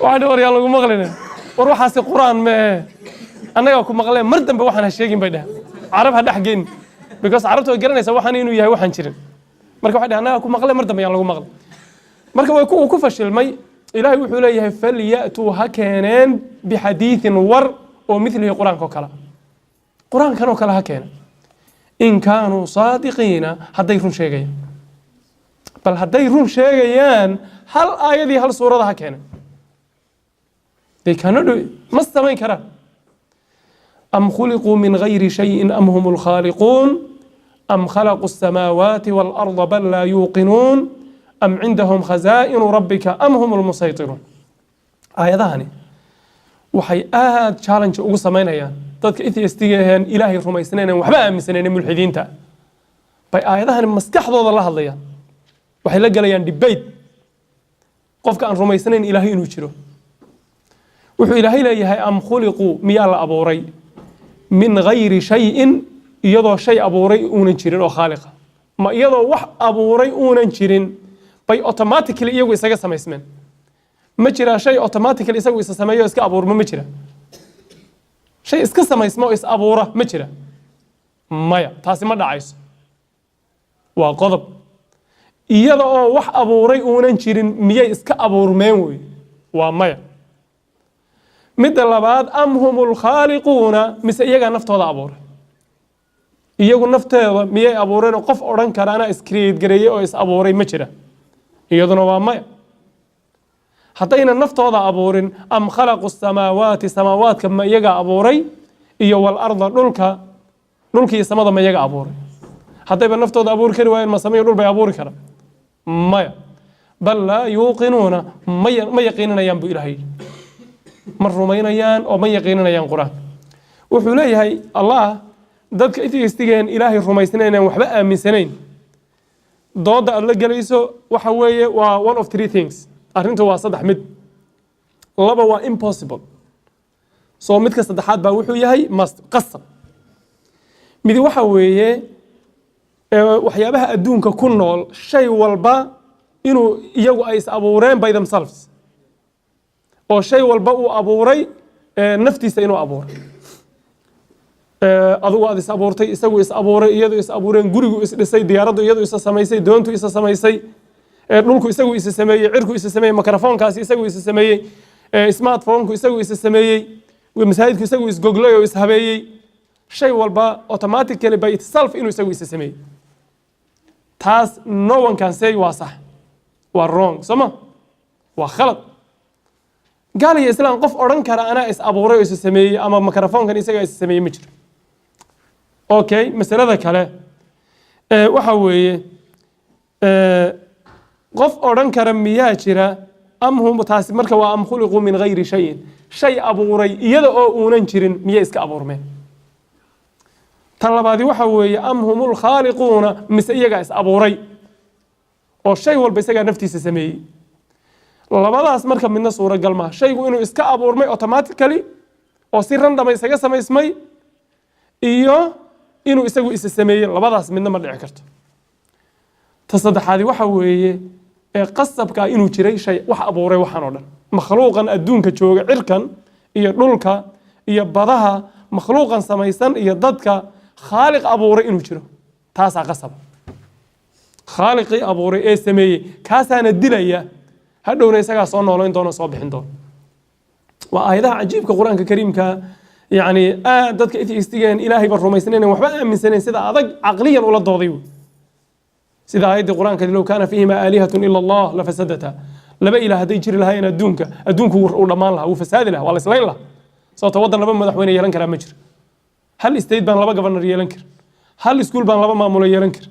Waxay dhaheen: "War yaan lagu maqlina, war waxaasi qur-aan mee, annagaa ku maqleen, mar dambe waxaan ha sheegin," bay dhaheen. "Carab ha dhex geyn," because carabta way garanaysaa waxaan inuu yahay waxaan jirin. Marka waxay dhaheen: "Annagaa ku maqleen, mar dambe yaan lagu maqlin." Marka way uu ku fashilmay. Ilaahay wuxuu leeyahay: "فليأتوا," ha keeneen, "بحديث," war oo "مثله," qur-aanka oo kale, qur-aankan oo kale ha keena, "إن كانوا صادقين," hadday run sheegayaan. Bal hadday run sheegayaan, hal aayadii, hal suurada ha keenan. They cannot do it. Ma samayn karaan. "أم خلقوا من غير شيء أم هم الخالقون أم خلقوا السماوات والأرض بل لا يوقنون أم عندهم خزائن ربك أم هم المصيطرون." Aayadahani waxay aad challenge ugu samaynayaan dadka atheistiga aheen, Ilaahay rumaysnayn, waxba aaminsanayn, mulxidiinta bay aayadahani maskaxdooda la hadlayaan. Waxay la gelayaan debate qofka aan rumaysnayn Ilaahay inuu jiro. Wuxuu Ilaahay leeyahay: "أم خلقوا," miyaa la abuuray, "من غير شيء," iyadoo shay abuuray uunan jirin oo khaaliqa? Ma iyadoo wax abuuray uunan jirin bay automatically iyagu isaga samaysmeen? Ma jiraa shay automatically isagu isa sameeyo, iska abuurma? Ma jira shay iska samaysma oo is abuura? Ma jira? Maya, taasi ma dhacayso. Waa qodob. Iyada oo wax abuuray uunan jirin miyay iska abuurmeen wey? Waa maya. Midda labaad: "أم هم الخالقون," mise iyagaa naftooda abuuray? Iyagu nafteeda miyay abuureen oo qof odhan kara anaa is create gareeyey oo is abuuray ma jira? Iyaduna waa maya. Haddayna naftooda abuurin, "أم خلقوا السماوات," samaawaadka ma iyagaa abuuray, iyo "والأرض," dhulka, dhulkii samada ma iyaga abuuray? Haddayba naftooda abuuri kari waayeen, ma samayo dhul bay abuuri karaan? Maya. "بل لا يوقنون," ma yaqiininayaan buu Ilaahay yidhi. Ma rumaynayaan oo ma yaqiininayaan qur-aanka. Wuxuu leeyahay Allah dadka atheistigeen, Ilaahay rumaysnayn, waxba aaminsanayn, dooda aad la gelayso waxa weeye waa one of three things. Arrintu waa saddex mid: laba waa impossible, so midka saddexaad baa wuxuu yahay must, qasab. Midi waxa weeye waxyaabaha adduunka ku nool shay walba inuu iyagu ay is abuureen by themselves, oo shay walba uu abuuray naftiisa inuu abuuray. Adigu aad is abuurtay, isagu is abuuray, iyadu is abuureen, gurigu is dhisay, diyaaraddu iyadu isa samaysay, doontu isa samaysay, dhulku isagu isa sameeyey, cirku isa sameeyey, mikrofoonkaasi isagu isa sameeyey, smartphone-ku isagu isa sameeyey, masaajidku isagu isgoglay oo ishabeeyey. Shay walba automatically by itself inuu isagu isa sameeyey, taas no one can say waa sax, waa wrong. Soo ma waa khalad? Gaal iyo islaam qof odhan kara anaa is abuuray oo isa sameeyey ama mikrofoonkan isagaa isa sameeyey ma jiro. Okay, masalada kale waxa weeye, qof odhan kara miyaa jira? أم هم, taasi marka waa "أم خلقوا من غير شيء," shay abuuray iyada oo uunan jirin miyay iska abuurmeen? Tan labaadi waxa weeye: "أم هم الخالقون," mise iyagaa is abuuray? Oo shay walba isagaa naftiisa sameeyey. Labadaas marka midna suuragal maaha: shaygu inuu iska abuurmay automatically oo si random isaga samaysmay iyo inuu isagu isa sameeyey, labadaas midna ma dhici karto. Ta saddexaadi waxa weeye ee qasabka inuu jiray shay wax abuuray waxaan oo dhan, makhluuqan adduunka jooga, cirkan iyo dhulka iyo badaha, makhluuqan samaysan iyo dadka, khaaliq abuuray inuu jiro, taasaa qasaba. Khaaliqii abuuray ee sameeyey kaasaana dilaya, hadhowna isagaa soo noolayn doona, soo bixin doona. Waa aayadaha cajiibka Qur-aanka Kariimka, yacni aad dadka atheistigeen, Ilaahayba rumaysnayn, waxba aaminsanayn, sida adag caqliyan ula dooday wey. Sida aayaddii Qur-aanka لو كان فيهما آلهة إلا الله لفسدتا. Laba ilaah hadday jiri lahaayeen adduunka, adduunku uu dhammaan lahaa, wuu fasaadi lahaa, waa la islayn lahaa. Sababta waddan laba madaxweyne yeelan karaa ma jiro, hal state baan laba governor yeelan karin, hal iskuul baan laba maamulo yeelan karin.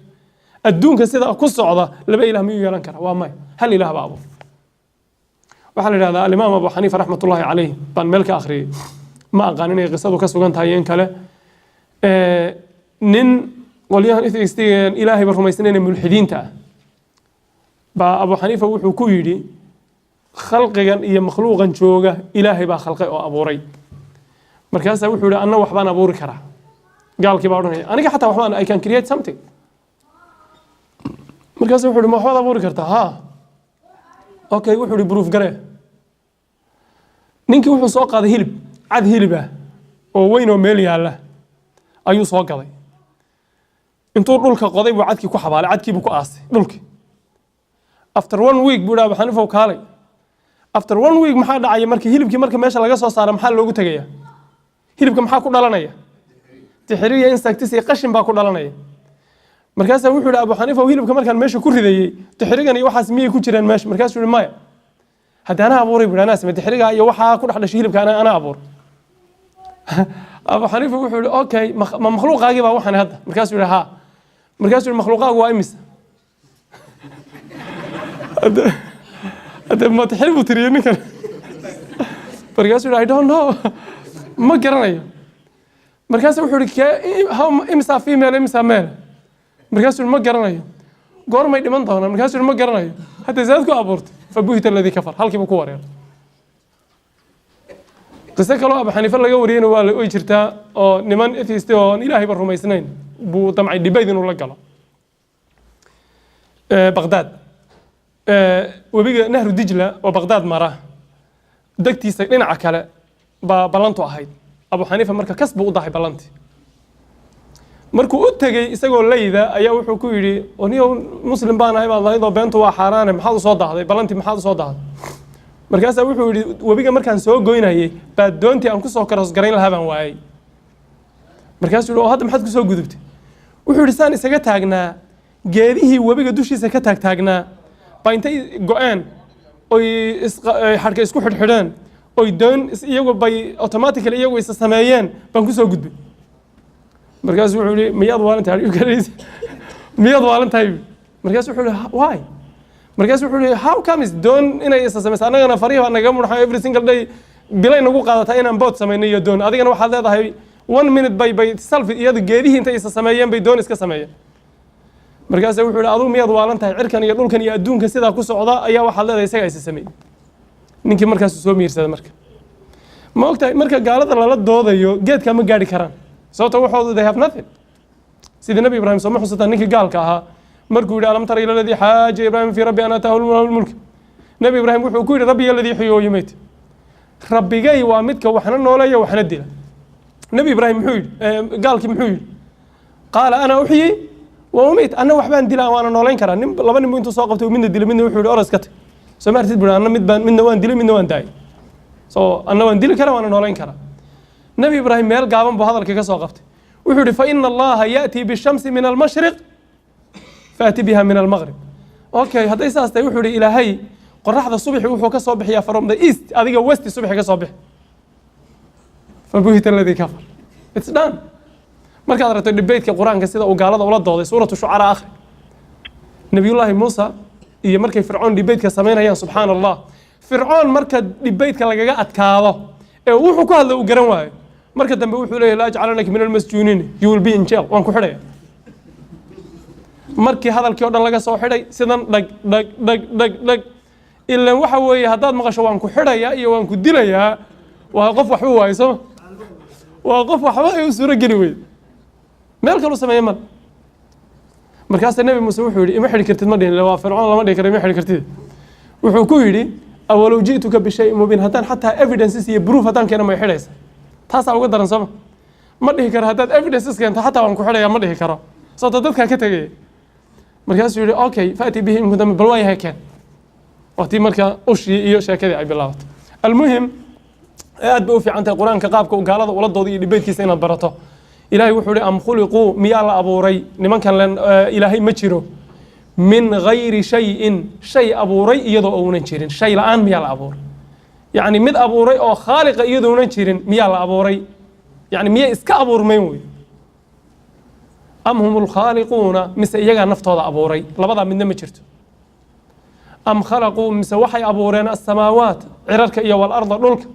Adduunka sida ku socda laba ilaah miyuu yeelan karaa? Waa maya. Hal ilaah baa abuur. Waxaa la yidhahdaa Alimaam Abu Xaniifa raxmatullahi caleyh baan meel ka akhriyey, ma aqaan inay qisadu ka sugan tahay in kale, nin qolyahan atheistigeen, Ilaahayba rumaysnayn, mulxidiinta ah baa Abu Xaniifa wuxuu ku yidhi: "Khalqigan iyo makhluuqan jooga Ilaahay baa khalqay oo abuuray." Markaasaa wuxuu yihi: "Anna waxbaan abuuri karaa." Gaalkii baa odhanaya: "Aniga xataa waxbaan, I can create something." Markaasu wuxuu yihi: "Ma waxbaad abuuri kartaa?" "Ha." "Okay," wuxuu yihi, "proof garee." Ninkii wuxuu soo qaaday hilib cad, hilib ah oo weyn oo meel yaalla ayuu soo gaday. Intuu dhulka qoday buu cadkii ku xabaalay, cadkii buu ku aasay dhulkii. After one week buu dhaha: "Xaniifow, kaalay." After one week maxaa dhacaya? Marka hilibkii marka meesha laga soo saara, maxaa loogu tegaya hilibka? Maxaa ku dhalanaya? Tixiriya, insects iyo qashin baa ku dhalanaya. Markaasaa wuxuu yihi: "Abu Xaniifa, hilibka markaan meesha ku ridayey, tixirigan iyo waxaas miyay ku jireen meesha?" Markaasuu yihi: "Maya." "Haddii anaa abuuray," buu, "anaa samey tixiriga iyo waxaa ku dhex dhashay hilibka, anaa abuuray." Abu Xaniifa wuxuu yihi: "Okay, ma makhluuqaagii baa waxan hadda?" Markaasuu yihi: "Ha." Markaasuu yihi: "Makhluuqaagu waa imisa?" Hadde ma tixiri buu tiriyey ninkan. Markaasuu yihi: "I don't know, ma garanayo." Markaasu wuxuu yihi: "Kee, how, imisaa female, imisaa male?" Markaasuu yihi: "Ma garanayo." "Goormay dhiman doonaan?" Markaasuu yihi: "Ma garanayo." "Hadda saad ku abuurtay?" فبهت الذي كفر, halkiibu ku wareeray. Qiso kaloo Abu Xaniife laga wariyeyna waa way jirtaa, oo niman atheist oo aan Ilaahayba rumaysnayn buu damcay debate inuu la galo. Baqdaad, webiga Nahru Dijla oo Baqdaad mara degtiisa dhinaca kale baa ballantu ahayd. Abu Xaniifa marka kas buu u dahay ballantii. Markuu u tegey isagoo leyda ayaa wuxuu ku yidhi: "Niyow, muslim baan ahay baad lahayd oo beentu waa xaaraane, maxaad usoo dahday ballantii? Maxaad usoo dahday?" Markaasaa wuxuu yidhi: "Webiga markaan soo goynayay baa doontii aan kusoo cross garayn lahaa baan waayey." Markaasuu yihi: "Oo hadda maxaad kusoo gudubtay?" Wuxuu yidhi: "Saan isaga taagnaa, geedihii webiga dushiisa ka taagtaagnaa baa intay go-een oy xadhka isku xidhxidheen oy doon iyagu bay automatically iyagu isa sameeyeen baan kusoo gudbay." Markaasuu wuxuu yihi: "Miyaad waalan tahay? Miyaad waalan tahay?" Markaasuu wuxuu yihi: "Why?" Markaasuu wuxuu yihi: "How comes doon inay isa samayso? Annagana farihi baa nagaga mudhaxay, every single day bilay nagu qaadataa inaan boat samayno iyo doon. Adigana waxaad leedahay one minute bay self iyadu geedihii intay isa sameeyeen bay doon iska sameeyeen." Markaasa wuxuu yihi: "Adigu miyaad waalan tahay? Cirkan iyo dhulkan iyo adduunka sidaa ku socda ayaa waxaad leedahay isagaa isa sameeyey." Ninkii markaasuu soo miirsaday. Marka ma ogtahay, marka gaalada lala doodayo geedkaa ma gaari karaan, sababto waxoodu they have nothing. Sidii Nabi Ibraahim, sooma xusataa ninkii gaalka ahaa markuu yidhi: ألم تر إلى الذي حاج إبراهيم في ربه أن آتاه الملك? Nabi Ibraahim wuxuu ku yidhi: ربي الذي يحيي ويميت, rabbigay waa midka waxna nooleeya waxna dila. Nabi Ibraahim muxuu yidhi? Gaalkii muxuu yidhi? قال أنا أحيي وأميت, anna waxbaan dilaa waana noolayn karaa. Nin laba nin buu intuu soo qabtay midna dilay, midna wuxuu yidhi: "Oras ka tag, soo ma artid?" Buu, "Anna mid baan, midna waan dilay, midna waan daayay, so anna waan dili karaa waana noolayn karaa." Nabi Ibraahim meel gaaban buu hadalka ka soo qabtay. Wuxuu yidhi: فإن الله يأتي بالشمس من المشرق فأت بها من المغرب. Okay, hadday saas tahay, wuxuu yidhi, Ilaahay qoraxda subaxi wuxuu ka soo bixiyaa from the east, adiga west subaxi ka soo bixi. فبهت الذي كفر, it's done. Markaad aragto debateka Qur-aanka sida uu gaalada ula dooday, Suuratu Shucaraa akhri. Nabiyullaahi Muusa iyo markay Fircoon debateka samaynayaan, subxaana Allah, Fircoon marka debateka lagaga adkaado ee wuxuu ku hadla uu garan waayo, marka dambe wuxuu leeyahy: لأجعلنك من المسجونين, you will be in jail, waan ku xidhaya. Markii hadalkii o dhan laga soo xidhay, sidan dhag dhag dhag dhag dhag. Ilan waxa weeye, haddaad maqasho "waan ku xidhayaa" iyo "waan ku dilayaa", waa qof waxba waayo, sooma? Waa qof waxba ay u suuro geli weyde, meel kalu sameeye mal. Markaasa Nebi Muuse wuxuu yidhi, "Ima xidhi kartid." Ma dhihin, waa Fircoon, lama dhihi karo "ima xidhi kartid". Wuxuu ku yidhi, "أولو جئتك بشيء مبين". Haddaan xataa evidences iyo proof haddaan keena, may xidhaysa? Taasaa uga daran, sooma? Ma dhihi karo haddaad evidences keento xataa waan ku xidhaya, ma dhihi karo, sababto dadkaa ka tegaya. Markaasuu yidhi, "Okay, فأت به إن كنت". Bal waa yahay, keen. Waa tii marka ushii iyo sheekadii ay bilaabatay. Almuhim, aad bay u fiican tahay Qur-aanka qaabka gaalada ula dooda iyo dhibeydkiisa inaad barato. Ilaahay wuxuu ihi, أم خلقوا, miyaa la abuuray nimankan len Ilaahay ma jiro? من غير شيء, shay abuuray iyadoo uunan jirin, shay la-aan miyaa la abuuray? Yacni mid abuuray oo khaaliqa iyadoonan jirin miyaa la abuuray? Yani miyay iska abuurmeen wey? أم هم الخالقون, mise iyagaa naftooda abuuray? Labadaa midna ma jirto. أم خلقوا, mise waxay abuureen السماوات, cirarka iyo والأرض, dhulka?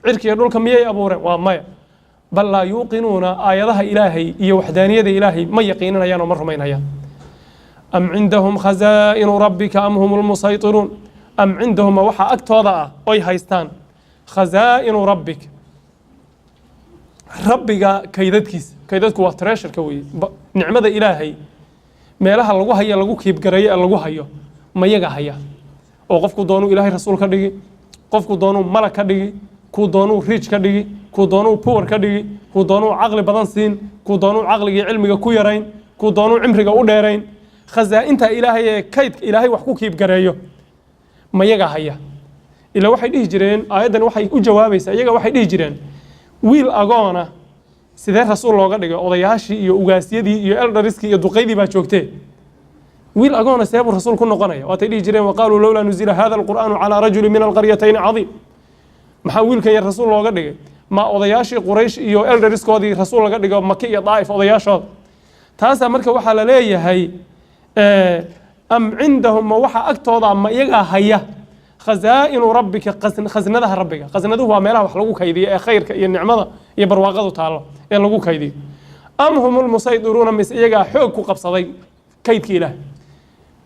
Cirka iyo dhulka miyay abuureen? Waa maya. بل لا يوقنون, aayadaha Ilaahay iyo waxdaaniyada Ilaahay ma yaqiininayaan oo ma rumaynayaan. أم عندهم خزائن ربك أم هم المصيطرون. أم عندهم, ma waxaa agtooda ah oy haystaan خزائن ربك, Rabbiga kaydadkiisa? Kaydadku waa treasureka weeye. Nicmada Ilaahay meelaha lagu hayo, lagu kiibgareeyo ee lagu hayo, mayaga haya? Oo qofku doonuu Ilaahay rasuul ka dhigi, qofku doonuu malag ka dhigi, kuu doonuu rich ka dhigi, kuu doonuu poor ka dhigi, kuu doonuu caqli badan siin, kuu doonuu caqligii cilmiga ku yarayn, kuu doonuu cimriga u dheerayn. Khasaa'inta Ilaahay ee kaydka Ilaahay wax ku kiibgareeyo mayaga haya? Ila waxay dhihi jireen, aayaddan waxay u jawaabaysaa iyaga. Waxay dhihi jireen, wiil agoona sidee rasuul looga dhigay? Odayaashii iyo ugaasyadii iyo elderskii iyo duqaydii baa joogtee, wiil agoona seebuu rasuul ku noqonaya? Waatay dhihi jireen, وقالوا لولا نزل هذا القرآن على رجل من القريتين عظيم. Maxaa wiilkan yar rasuul looga dhigay? Ma odayaashii Quraysh iyo elderskoodii rasuul laga dhigo, Maki iyo Daa'if odayaashooda? Taasaa marka waxaa la leeyahay, أم عندهم, ma waxa agtooda, ma iyagaa haya خزائن ربك, khasnadaha Rabbiga? Khasnaduhu waa meelaha wax lagu kaydiyo ee khayrka iyo nicmada iyo barwaaqadu taallo ee lagu kaydiyo. أم هم المصيطرون, mise iyagaa xoog ku qabsaday kaydka Ilaah?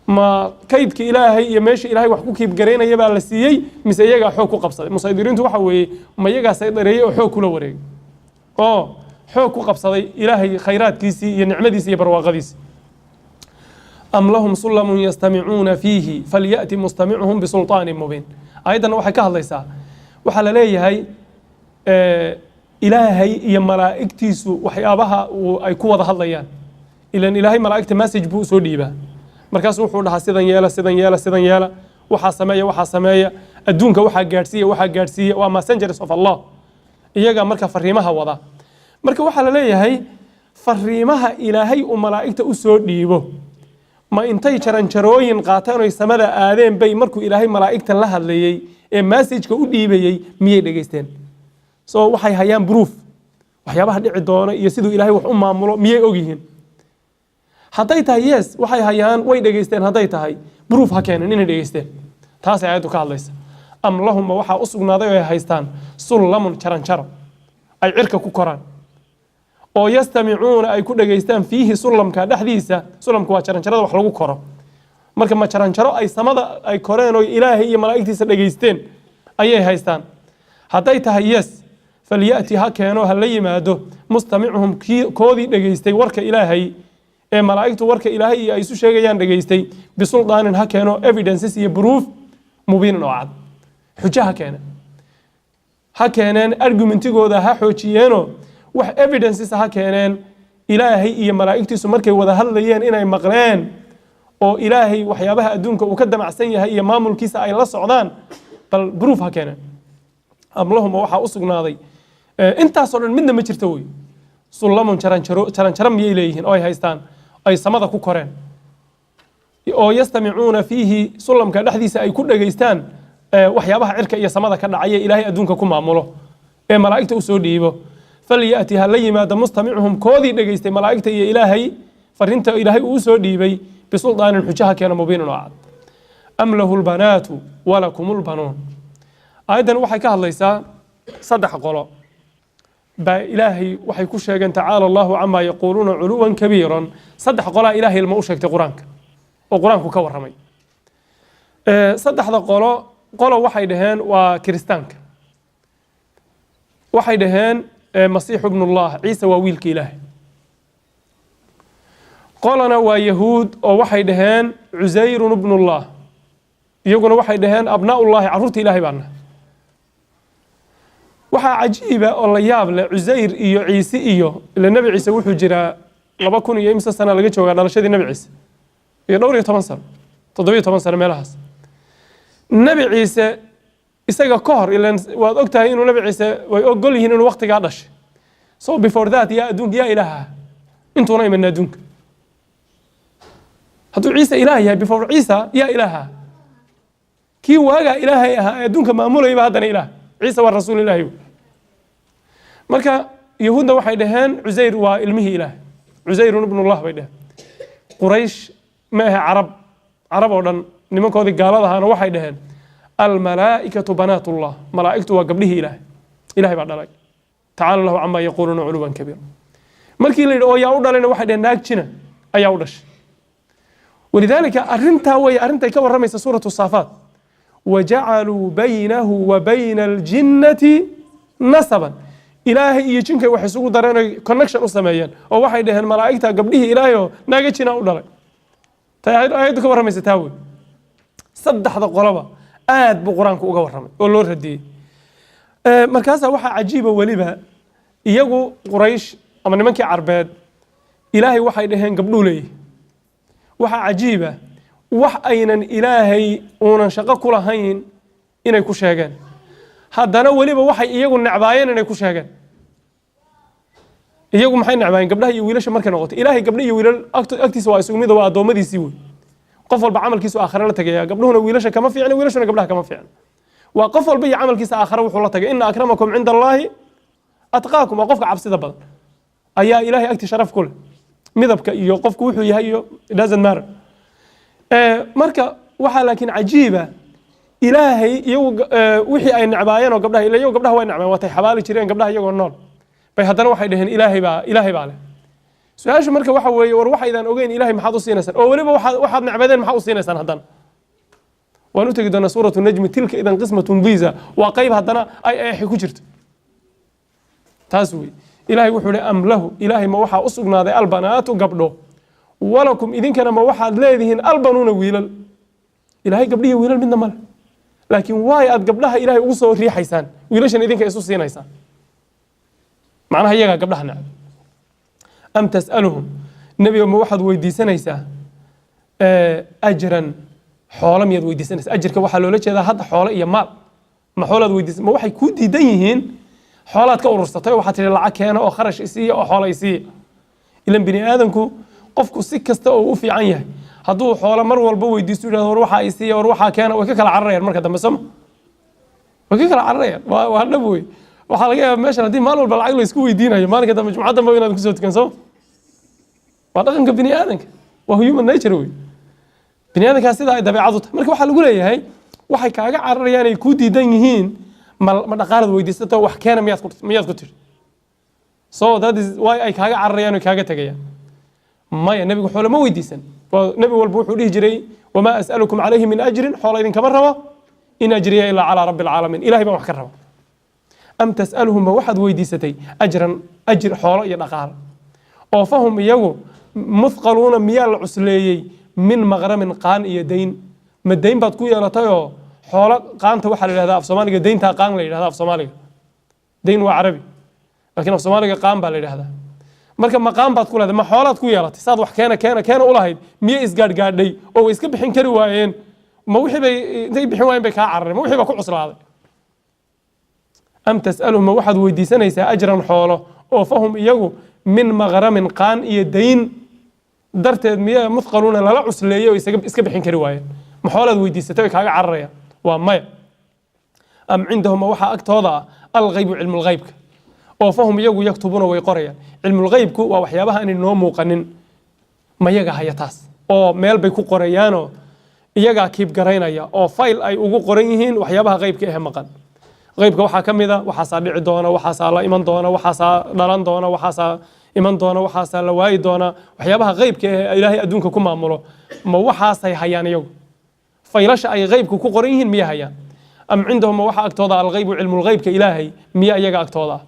Ma kaydka Ilaahay iyo meesha Ilaahay wax ku kiibgaraynaya baa la siiyey, mise iyagaa xoog ku qabsaday? Musaydiriintu waxa weeye, ma iyagaa saydareeyey oo xoog kula wareegay oo xoog ku qabsaday Ilaahay khayraadkiisii iyo nicmadiisii iyo barwaaqadiisii? أم لهم سلم يستمعون فيه فليأت مستمعهم بسلطان مبين. Ayadana waxay ka hadlaysaa, waxaa la leeyahay, Ilaahay iyo malaa'igtiisu waxyaabaha ay ku wada hadlayaan. Ilan Ilaahay malaa'igta message buu usoo dhiibaa. Markaasu wuxuu dhahaa, "Sidan yeela, sidan yeela, sidan yeela, waxaa sameeya, waxaa sameeya, adduunka waxaa gaadhsiiya, waxaa gaadhsiiya." Waa messengers of Allah, iyaga marka fariimaha wada. Marka waxaa la leeyahay, fariimaha Ilaahay uu malaa'igta usoo dhiibo, ma intay jaranjarooyin qaateen oy samada aadeen bay markuu Ilaahay malaa'igta la hadlayey ee messageka u dhiibayey miyay dhegaysteen? So waxay hayaan proof waxyaabaha dhici doona iyo siduu Ilaahay wax u maamulo miyay ogyihiin? Hadday tahay yes, waxay hayaan, way dhegaysteen, hadday tahay, proof ha keenan inay dhegaysteen. Taasay aayaddu ka hadlaysa. أم لهم, ma waxaa u sugnaaday oo ay haystaan سلم, jaranjaro ay cirka ku koraan oo يستمعون, ay ku dhegaystaan فيه, sulamka dhexdiisa? Sulamka waa jaranjarada wax lagu koro. Marka ma jaranjaro ay samada ay koreen oo Ilaahay iyo malaa'igtiisa dhegaysteen ayay haystaan? Hadday tahay yes, فليأت, ha keeno, ha la yimaado مستمعهم, kii koodii dhegaystay warka Ilaahay ee malaa'igtu warka Ilaahay iyo ay isu sheegayaan dhegaystay, بسلطان, ha keeno evidences iyo proof, مبين, oo cad, xujo ha keene, ha keeneen, argumentigooda ha xoojiyeenoo wax evidences ha keeneen, Ilaahay iyo malaa'igtiisu markay wada hadlayeen inay maqleen oo Ilaahay waxyaabaha adduunka uu ka damacsan yahay iyo maamulkiisa ay la socdaan, bal proof ha keeneen. أم لهم, waxaa u sugnaaday, intaasoo dhan midna ma jirto wey. سلم, jaranjaro, jaranjaro miyay leeyihiin oo ay haystaan ay samada ku koreen oo يستمعون فيه, sulamka dhexdiisa ay ku dhegaystaan waxyaabaha cirka iyo samada ka dhacaya, Ilaahay adduunka ku maamulo ee malaa'igta usoo dhiibo? فليأت, ha la yimaado مستمعهم, koodii dhegaystay malaa'igta iyo Ilaahay fariinta Ilaahay uu usoo dhiibay, بسلطان, xujo ha keeno, مبين, oo cad. أم له البنات ولكم البنون. Aayaddan waxay ka hadlaysaa saddex qolo. Baa Ilaahay waxay ku sheegeen, tacaala Allahu camaa yaquuluuna culuwan kabiiran. Saddex qolaa Ilaahay ilma u sheegtay Qur-aanka oo Qur-aanku ka warramay. Saddexda qolo, qolo waxay dhaheen waa Kiristaanka. Waxay dhaheen Masiixu ibnullah, Ciise waa wiilka Ilaahay. Qolona waa Yahuud oo waxay dhaheen Cusayrun ibnullah. Iyaguna waxay dhaheen abnaaullahi, carruurta Ilaahay baana. Waxaa cajiiba oo la yaab leh, Cusayr iyo Ciise iyo ila Nebi Ciise wuxuu jiraa 2000 iyo imse sana laga joogaa dhalashadii Nebi Ciise, iyo dhowr iyo toban sano, 17 sano meelahaas. Nebi Ciise isaga ka hor, ilan waad og tahay inuu Nebi Ciise, way ogol yihiin inuu waqtigaa dhashay. So before that yaa adduunka, yaa ilaaha intuuna iman adduunka? Hadduu Ciise ilaah yahay, before Ciisa yaa ilaaha? Kii waagaa Ilaahay ahaa ee adduunka maamulayba haddana ilaah. Ciise waa rasuul Ilaahi. Marka Yahuudna waxay dhaheen Cusayr waa ilmihii Ilaah, Cusayrun ibnullah bay dhaheen. Quraysh ma ahe, Carab, Carab oo dhan nimankoodii gaalada ahaana waxay dhaheen almalaa'ikatu banaatullah, malaa'igtu waa gabdhihii Ilaahay, Ilahay baa dhalay. Tacaala Allahu camaa yaquuluuna culuwan kabiira. Markii la yidhi oo yaa u dhalayna, waxay dhaheen naag jina ayaa u dhashay. Walidaalika arrintaa way arrintay ka warramaysa suuratu Saafaat, wajacaluu baynahu wa bayna aljinnati nasaban. Ilaahay iyo jinkay wax isugu dareen oy connection u sameeyeen, oo waxay dhaheen malaa'igta gabdhihii Ilaahay oo naaga jina u dhalay. Tay aayaddu ka warramaysa taa wey. Saddexda qoloba aad buu Qur-aanku uga warramay oo loo radiyey. Markaasaa waxaa cajiiba weliba, iyagu Quraysh ama nimankii Carbeed Ilaahay waxay dhaheen gabdhuu leeyahy. Waxaa cajiiba wax aynan Ilaahay uunan shaqo ku lahayn inay ku sheegeen, haddana weliba waxay iyagu necbaayeen inay ku sheegeen. Iyagu maxay necbaayeen? Gabdhaha iyo wiilasha markay noqoto, Ilaahay gabdha iyo wiilal agtiisa waa isugu mid, waa addoommadiisii wey. Qof walba camalkiisu aakhare la tegaya. Gabdhuhuna wiilasha kama fiicna, wiilashuna gabdhaha kama fiicna. Waa qof walba iyo camalkiisa aakhare wuxuu la tagay. Ina akramakum cinda Allaahi atqaakum. Waa qofka cabsida badan ayaa Ilaahay agti sharaf ku leh. Midabka iyo qofku wuxuu yahay iyo it doesn't matter. Marka waxaa laakiin cajiiba, Ilaahay iyagu wixii ay necbaayeen oo gabdhaha, ila iyagu gabdhaha way necbaayeen, waatay xabaali jireen gabdhaha iyagoo nool bay, haddana waxay dhaheen Ilaahay baa leh. Su-aashu marka waxa weeye, war waxaydaan ogeyn Ilaahay maxaad u siinaysaan? Oo weliba waxaad necbadeen maxaa u siinaysaan? Haddana waan u tegi doonaa suuratu Najmi, tilka idan qismatun diiza. Waa qayb haddana ay eexi ku jirto taas wey. Ilaahay wuxuu ihi, am lahu, Ilaahay ma waxaa u sugnaaday albanaatu, gabdho? Walakum, idinkana ma waxaad leedihiin albanuuna, wiilal? Ilaahay gabdhihi wiilal midna male, laakiin waay aad gabdhaha Ilaahay ugu soo riixaysaan, wiilashan idinka isu siinaysaan? Macnaha iyagaa gabdhaha necab. Am tas'aluhum, nebiga ma waxaad weydiisanaysaa ajran, xoolo miyaad weydiisanaysaa? Ajirka waxaa loola jeedaa hadda xoolo iyo maal. Ma xoolaad weydiisan? Ma waxay kuu diidan yihiin xoolaad ka urursatay oo waxaad tihi lacag keena oo kharash isiiya oo xoola isiiya? Ilan bini aadanku, qofku si kasta oo u fiican yahay, hadduu xoolo mar walba weydiisto, yidhahdo war waxaa isiiya, war waxaa keena, way ka kala cararayaan marka dambe, soma? Way ka kala cararayaan. Waa dhab wey. Waxaa laga yaabaa meeshan haddii maalin walba lacag la isku weydiinayo, maalinka dambe jumcad dambe inaad kusoo tukan, soma? Waa dhaqanka bini aadanka, waa human nature wey. Bini aadankaa sidaa ay dabeecad u tahay. Marka waxaa lagu leeyahay, waxay kaaga cararayaan ay kuu diidan yihiin, ma dhaqaalad weydiisato, wax keena miyaad ku tiri? So that is why ay kaaga cararayaan oo kaaga tegayaan. Maya, nebigu xoolo ma weydiisan. Waa nebi walba wuxuu dhihi jiray, wamaa as'alukum calayhi min ajrin, xoola idinkama rabo, in ajriya ilaa calaa rabbi alcaalamiin, Ilahay baan wax ka raba. Am tas'aluhum, ma waxaad weydiisatay ajran, ajir, xoolo iyo dhaqaalo? Oo fahum, iyagu muthqaluuna, miyaa la cusleeyey min maqramin, qaan iyo dayn? Ma dayn baad ku yeelatayoo xoolo? Qaanta waxaa la yidhahdaa af Soomaaliga dayntaa qaan la yidhahda. Af Soomaaliga dayn waa Carabi, laakiin af Soomaaliga qaan baa la yidhahdaa. Marka ma qaan baad ku leedahay? Ma xoolaad ku yeelatay saad wax keena keena keena u lahayd? Miyay isgaadhgaadhay oo way iska bixin kari waayeen? Ma wixii bay intay bixin waayeen bay kaa carareen? Ma wixii baa ku cuslaaday? Am tas'aluhum, ma waxaad weydiisanaysaa ajran, xoolo? Oo fahum, iyagu min maqramin, qaan iyo dayn darteed miyaa muthqaluuna, lala cusleeyey oo isaga iska bixin kari waayeen? Ma xoolaad weydiisatay way kaaga cararayaan? Waa maya. Am cindahum, ma waxaa agtooda ah alghaybu, cilmulghaybka? Oo fahum, iyagu yaktubuuna, way qorayaan. Cilmulghaybku waa waxyaabaha aanay noo muuqanin. Ma yaga haya taas oo meel bay ku qorayaanoo iyagaa keep garaynaya oo fayl ay ugu qoran yihiin waxyaabaha qaybka ehe maqan? Qeybka waxaa ka mid a waxaasaa dhici doona, waxaasaa la iman doona, waxaasaa dhalan doona, waxaasaa iman doona, waxaasaa la waayi doona. Waxyaabaha qeybka ee Ilaahay adduunka ku maamulo, ma waxaasay hayaan iyagu? Faylasha ay qeybka ku qoran yihiin miya hayaan? Am cindahum, ma waxa agtooda alghaybu, cilmulghaybka Ilaahay miya iyaga agtooda ah?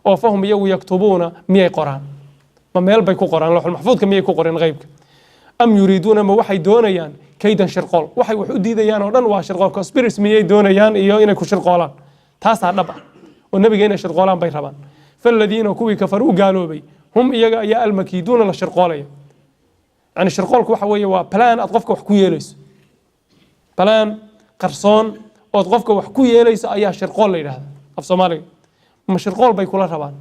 Oo fahum iyagu yaktubuuna, miyay qoraan? Ma meel bay ku qoraan? Lawxul maxfuudka miyay ku qoreen qeybka? Am yuriiduuna, ma waxay doonayaan kaydan, shirqool? Waxay wax u diidayaan oo dhan waa shirqool. Conspiracy miyay doonayaan iyo inay ku shirqoolaan? Taasaa dhab ah oo nebiga inay shirqoolaan bay rabaan. Faladiina, kuwii kafaruu, gaaloobay, hum, iyaga ayaa almakiiduuna, la shirqoolaya. Yani shirqoolku waxa weeye waa plan aad qofka wax ku yeelayso. Plan qarsoon ood qofka wax ku yeelayso ayaa shirqool la yidhahda af Soomaaliga. Ma shirqool bay kula rabaan?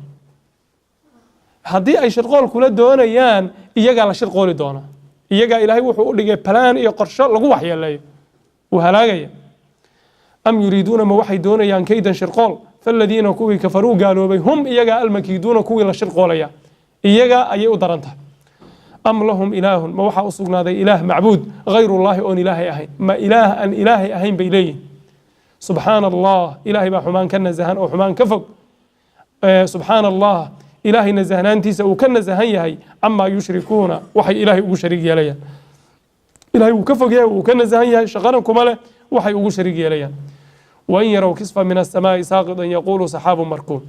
Haddii ay shirqool kula doonayaan, iyagaa la shirqooli doonaa. Iyagaa Ilaahay wuxuu u dhigay plan iyo qorsho lagu waxyeeleeyo, wuu halaagaya. Am yuriiduuna, ma waxay doonayaan kaydan, shirqool? Faladiina, kuwii kafaruu, gaaloobay, hum, iyagaa almakiiduuna, kuwii la shirqoolaya. Iyaga ayay u daran tahay. Am lahum ilaahun, ma waxaa u sugnaaday ilaah, macbuud, hayrullaahi, oon Ilaahay ahayn? Ma ilaah aan Ilaahay ahayn bay leeyihin? Subxaana Allah, Ilaahay baa xumaan ka nasahan oo xumaan ka fog. Subxaana Allah, Ilaahay nasahnaantiisa uu ka nasahan yahay camaa yushrikuuna, waxay Ilaahay ugu shariig yeelayaan. Ilaahay wuu ka fog yahay, wuu ka nasahan yahay, shaqana kuma leh waxay ugu shariig yeelayaan. Wain yarow kisfa min asamaa'i saaqidan yaquulu saxaabu markuum.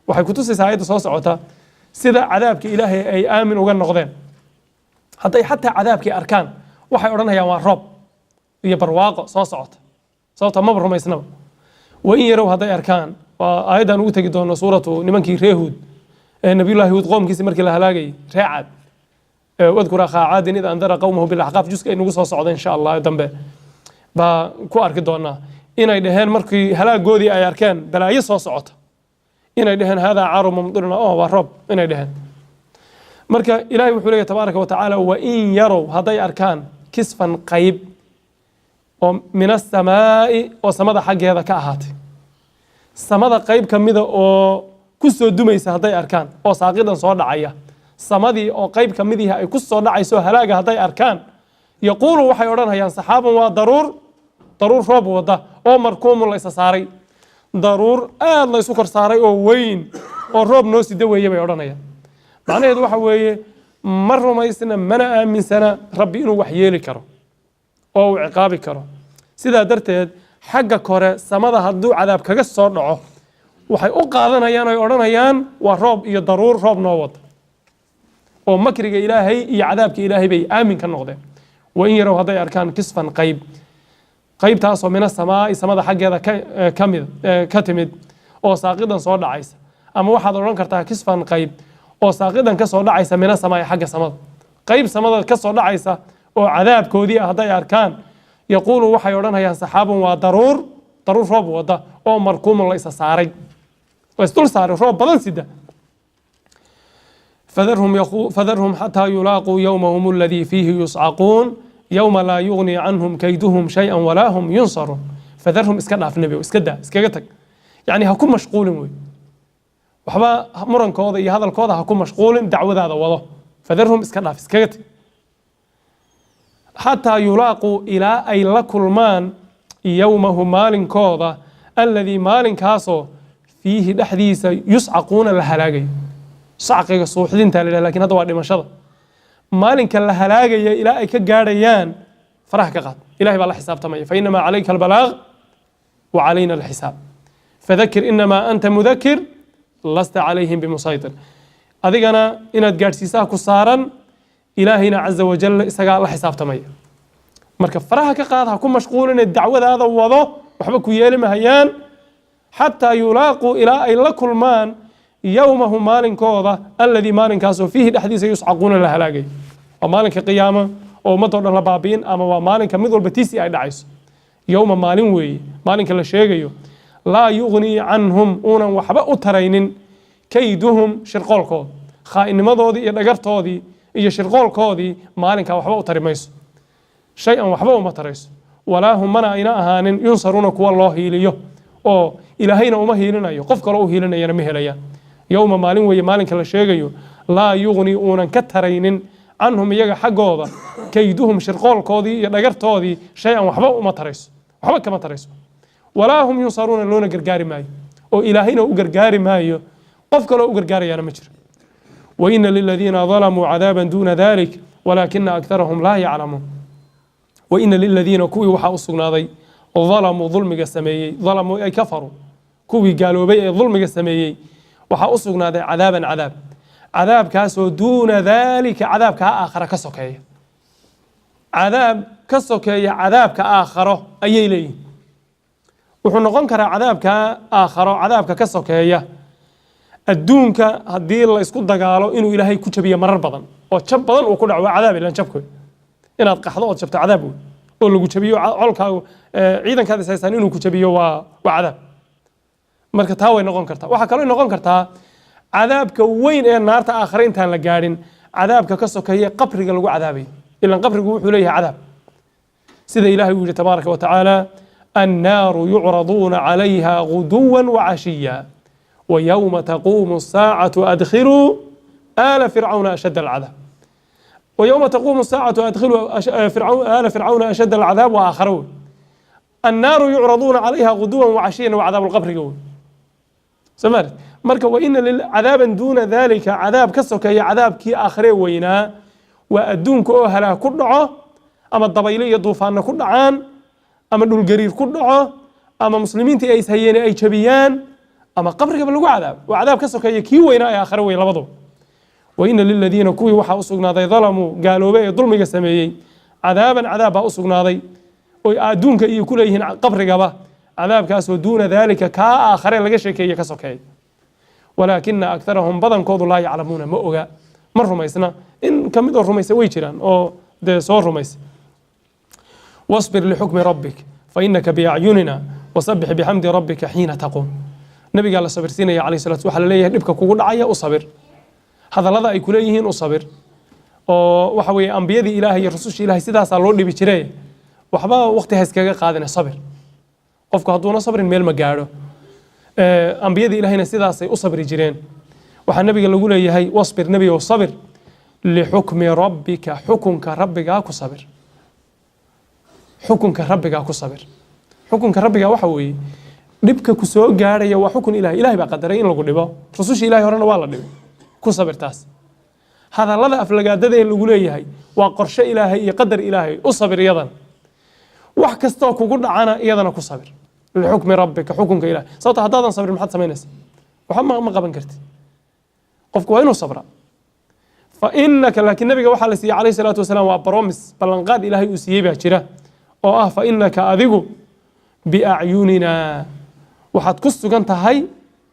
Waxay kutusaysaa aayadda soo socota sida cadaabka Ilaahay ay aamin uga noqdeen. Hadday xataa cadaabkii arkaan, waxay odhanayaan waa roob iyo barwaaqo soo socota, sababta maba rumaysnaba. Wain yarow, hadday arkaan, waa aayaddan ugu tegi doono suuratu nimankii ree Huud ee Nabiyullahi Huud qoomkiisi markii la halaagayay, ree Caad. Wadkur akhaa Caadin id andara qowmahu bilaxqaaf. Juska ay nagu soo socda insha Allah dambe baa ku arki doonaa inay dhaheen markii halaagoodii ay arkeen balaayo soo socota, inay dhaheen haadaa caaru mumdirna, oh, waa roob inay dhaheen. Marka Ilahay wuxuu leeyahy tabaaraka wa tacaala: wain yarow, hadday arkaan kisfan, qayb oo min asamaa'i, oo samada xaggeeda ka ahaatay, samada qayb ka mida oo ku soo dumaysa hadday arkaan, oo saaqidan, soo dhacaya, samadii oo qayb ka mid ihi ay ku soo dhacayso halaaga hadday arkaan, yaquulu, waxay odhanayaan saxaaban, waa daruur, daruur roob wada oo markuumun, la isa saaray, daruur aad la isu kor saaray oo weyn oo roob noo sida weeye bay odhanayaan. Macnaheedu waxa weeye ma rumaysna mana aaminsana Rabbi inuu wax yeeli karo oo uu ciqaabi karo. Sidaa darteed xagga kore samada hadduu cadaab kaga soo dhaco, waxay u qaadanayaan oy odhanayaan waa roob iyo daruur roob noo wada, oo makriga Ilaahay iyo cadaabka Ilaahay bay aamin ka noqdeen. Wain yarow, hadday arkaan kisfan, qayb, qaybtaasoo min asamaa'i, samada xaggeeda ka mid ka timid oo saaqidan, soo dhacaysa. Ama waxaad odhan kartaa kisfan, qayb oo saaqidan ka soo dhacaysa, min asamaa'i, xagga samada, qayb samada ka soo dhacaysa oo cadaabkoodii ah hadday arkaan, yaquulu, waxay odhanayaan saxaabun, waa daruur, daruur roob wada oo markuumun, la isa saaray, la isdul saaray, roob badan sida. Fadarhum xataa yulaaquu yowmahum aladii fiihi yuscaquun yowma laa yugni canhum kayduhum shay-an walaa hum yunsaruun. Fadarhum, iska dhaaf nebigo, iska daa, iskaga tag. Yacni ha ku mashquulin wey, waxba murankooda iyo hadalkooda ha ku mashquulin, dacwadaada wado. Fadarhum, iska dhaaf, iskaga tag, xataa yulaaquu, ilaa ay la kulmaan, yowmahum, maalinkooda, alladii, maalinkaasoo, fiihi, dhexdiisa, yuscaquuna, la halaagayo. Sacqiga suuxdinta la yidhaha, lakin hadda waa dhimashada. Maalinka la halaagaya ilaa ay ka gaadhayaan, faraha ka qaad. Ilahay baa la xisaabtamaya. Fainamaa calayka albalaaq wa calayna alxisaab. Fadakir inamaa anta mudakir lasta calayhim bimusaytir. Adigana inaad gaadhsiisaa ku saaran, Ilaahayna caza wajal isagaa la xisaabtamaya. Marka faraha ka qaad, ha ku mashquuline, dacwadaada wado, waxba ku yeeli mahayaan. Xataa yulaaquu, ilaa ay la kulmaan, yowmahum, maalinkooda, alladii, maalinkaasoo, fiihi, dhexdiisa, yuscaquuna, la halaagay. Waa maalinka qiyaama oo ummadoo dhan la baabi'in, ama waa maalinka mid walba tiisi ay dhacayso. Yowma, maalin weeye maalinka la sheegayo, laa yugnii canhum, uunan waxba u taraynin, kayduhum, shirqoolkooda, khaa'inimadoodii iyo dhagartoodii iyo shirqoolkoodii maalinkaa waxba u tari mayso, shay-an, waxba uma tarayso. Walaa hum, mana ayna ahaanin, yunsaruuna, kuwa loo hiiliyo, oo Ilaahayna uma hiilinayo, qof kaloo u hiilinayana ma helayaan. Yowma, maalin weeye maalinka la sheegayo, laa yugnii, uunan ka taraynin, canhum, iyaga xaggooda, kayduhum, shirqoolkoodii iyo dhagartoodii, shay-an, waxba uma tarayso, waxba kama tarayso. Walaa hum yunsaruuna, loona gargaari maayo, oo Ilaahayna u gargaari maayo, qof kaloo u gargaarayaana ma jiro. Waina liladiina dalamuu cadaaban duuna dalik walaakina aktarahum laa yaclamuun. Waina liladiina, kuwii waxaa u sugnaaday, dalamuu, dulmiga sameeyey, dalamuu ay kafaruu, kuwii gaaloobay ee dulmiga sameeyey, waxaa u sugnaaday cadaaban, cadaab, cadaabkaasoo duuna daalika, cadaabkaa aakhara ka sokeeya. Cadaab ka sokeeya cadaabka aakharo ayay leeyihin. Wuxuu noqon karaa cadaabka aakharo cadaabka ka sokeeya adduunka haddii la isku dagaalo inuu Ilaahay ku jabiyo marar badan oo jab badan uu ku dhaco. Waa cadaab, ilan jabko inaad qaxdo ood jabto cadaab wey, oo lagu jabiyo colkaagu, ciidankaad is haystaan inuu ku jabiyo waa cadaab. Marka taa way noqon kartaa. Waxaa kaloo noqon kartaa cadaabka weyn ee naarta aakhare intaan la gaadhin, cadaabka ka sokeeye qabriga lagu cadaabayo, ilan qabrigu wuxuu leeyahay cadaab, sida Ilahay uu yihi tabaaraka wa tacaala: annaaru yucraduuna calayha guduwa wacashiya wayowma taquumu asaacatu adkhiluu aala fircawna ashadda alcadaab. ويوم تقوم الساعة أدخلوا فرعون آل فرعون أشد العذاب وآخر wey. النار يعرضون عليها غدوا وعشيا وعذاب القبر wey سمعت. Marka waina cadaaban duuna dalika, cadaab ka sokeeya cadaabkii aakhire weynaa, waa adduunka oo halaag ku dhaco, ama dabayle iyo duufaanna ku dhacaan, ama dhulgariir ku dhaco, ama muslimiintii ay ishayeen ay jabiyaan, ama qabrigaba lagu cadaabo. Waa cadaab ka sokeeya kii weynaa ee aakhire wey labaduba. Waina liladiina, kuwii waxaa u sugnaaday, dalamuu, gaaloobay ee dulmiga sameeyey, cadaaban, cadaab baa u sugnaaday oy adduunka iyo ku leeyihiin qabrigaba, cadaabkaasoo duuna daalika, kaa aakhare laga sheekeeye, ka sokeeya. Walaakina aktarahum, badankoodu, laa yaclamuuna, ma oga, ma rumaysna. In ka mid oo rumaysa way jiraan oo dee soo rumaysa. Wasbir lixukmi rabbik fainaka biacyunina wasabbix bixamdi rabbika xiina taquum. Nabigaa la sabirsiinaya calayhi salaatu. Waxaa la leeyahay: dhibka kugu dhacaya u sabir, hadallada ay kuleeyihiin u sabir. Oo waxa weeye ambiyadii Ilaahay iyo rusushii Ilaahay sidaasaa loo dhibi jiray. Waxba waqti ha iskaga qaadina, sabir. Qofku hadduuna sabrin meel ma gaadho. Ambiyadii Ilaahayna sidaasay u sabri jireen. Waxaa nabiga lagu leeyahay: wasbir, nebigow, sabir, lixukmi rabbika, xukunka rabbigaa ku sabir, xukunka rabbigaa ku sabir. Xukunka rabbigaa waxa weeye dhibka ku soo gaadhaya waa xukun Ilahay. Ilahay baa qadaray in lagu dhibo. Rususha Ilahay horena waa la dhibay, ku sabir taas. Hadallada aflagaadada ee lagu leeyahay waa qorshe Ilaahay iyo qadar Ilaahay, u sabir iyadana. Wax kastoo kugu dhacana iyadana ku sabir, lixukmi rabbika, xukunka Ilahay. Sababta haddaadan sabrin maxaad samaynaysaa? Waxba ma qaban kartid. Qofku waa inuu sabra. Fa inaka, laakiin nabiga waxaa la siiyey calayhi salaatu wasalaam waa promise, ballanqaad Ilaahay uu siiyey baa jira oo ah: fa inaka, adigu, biacyuninaa, waxaad ku sugan tahay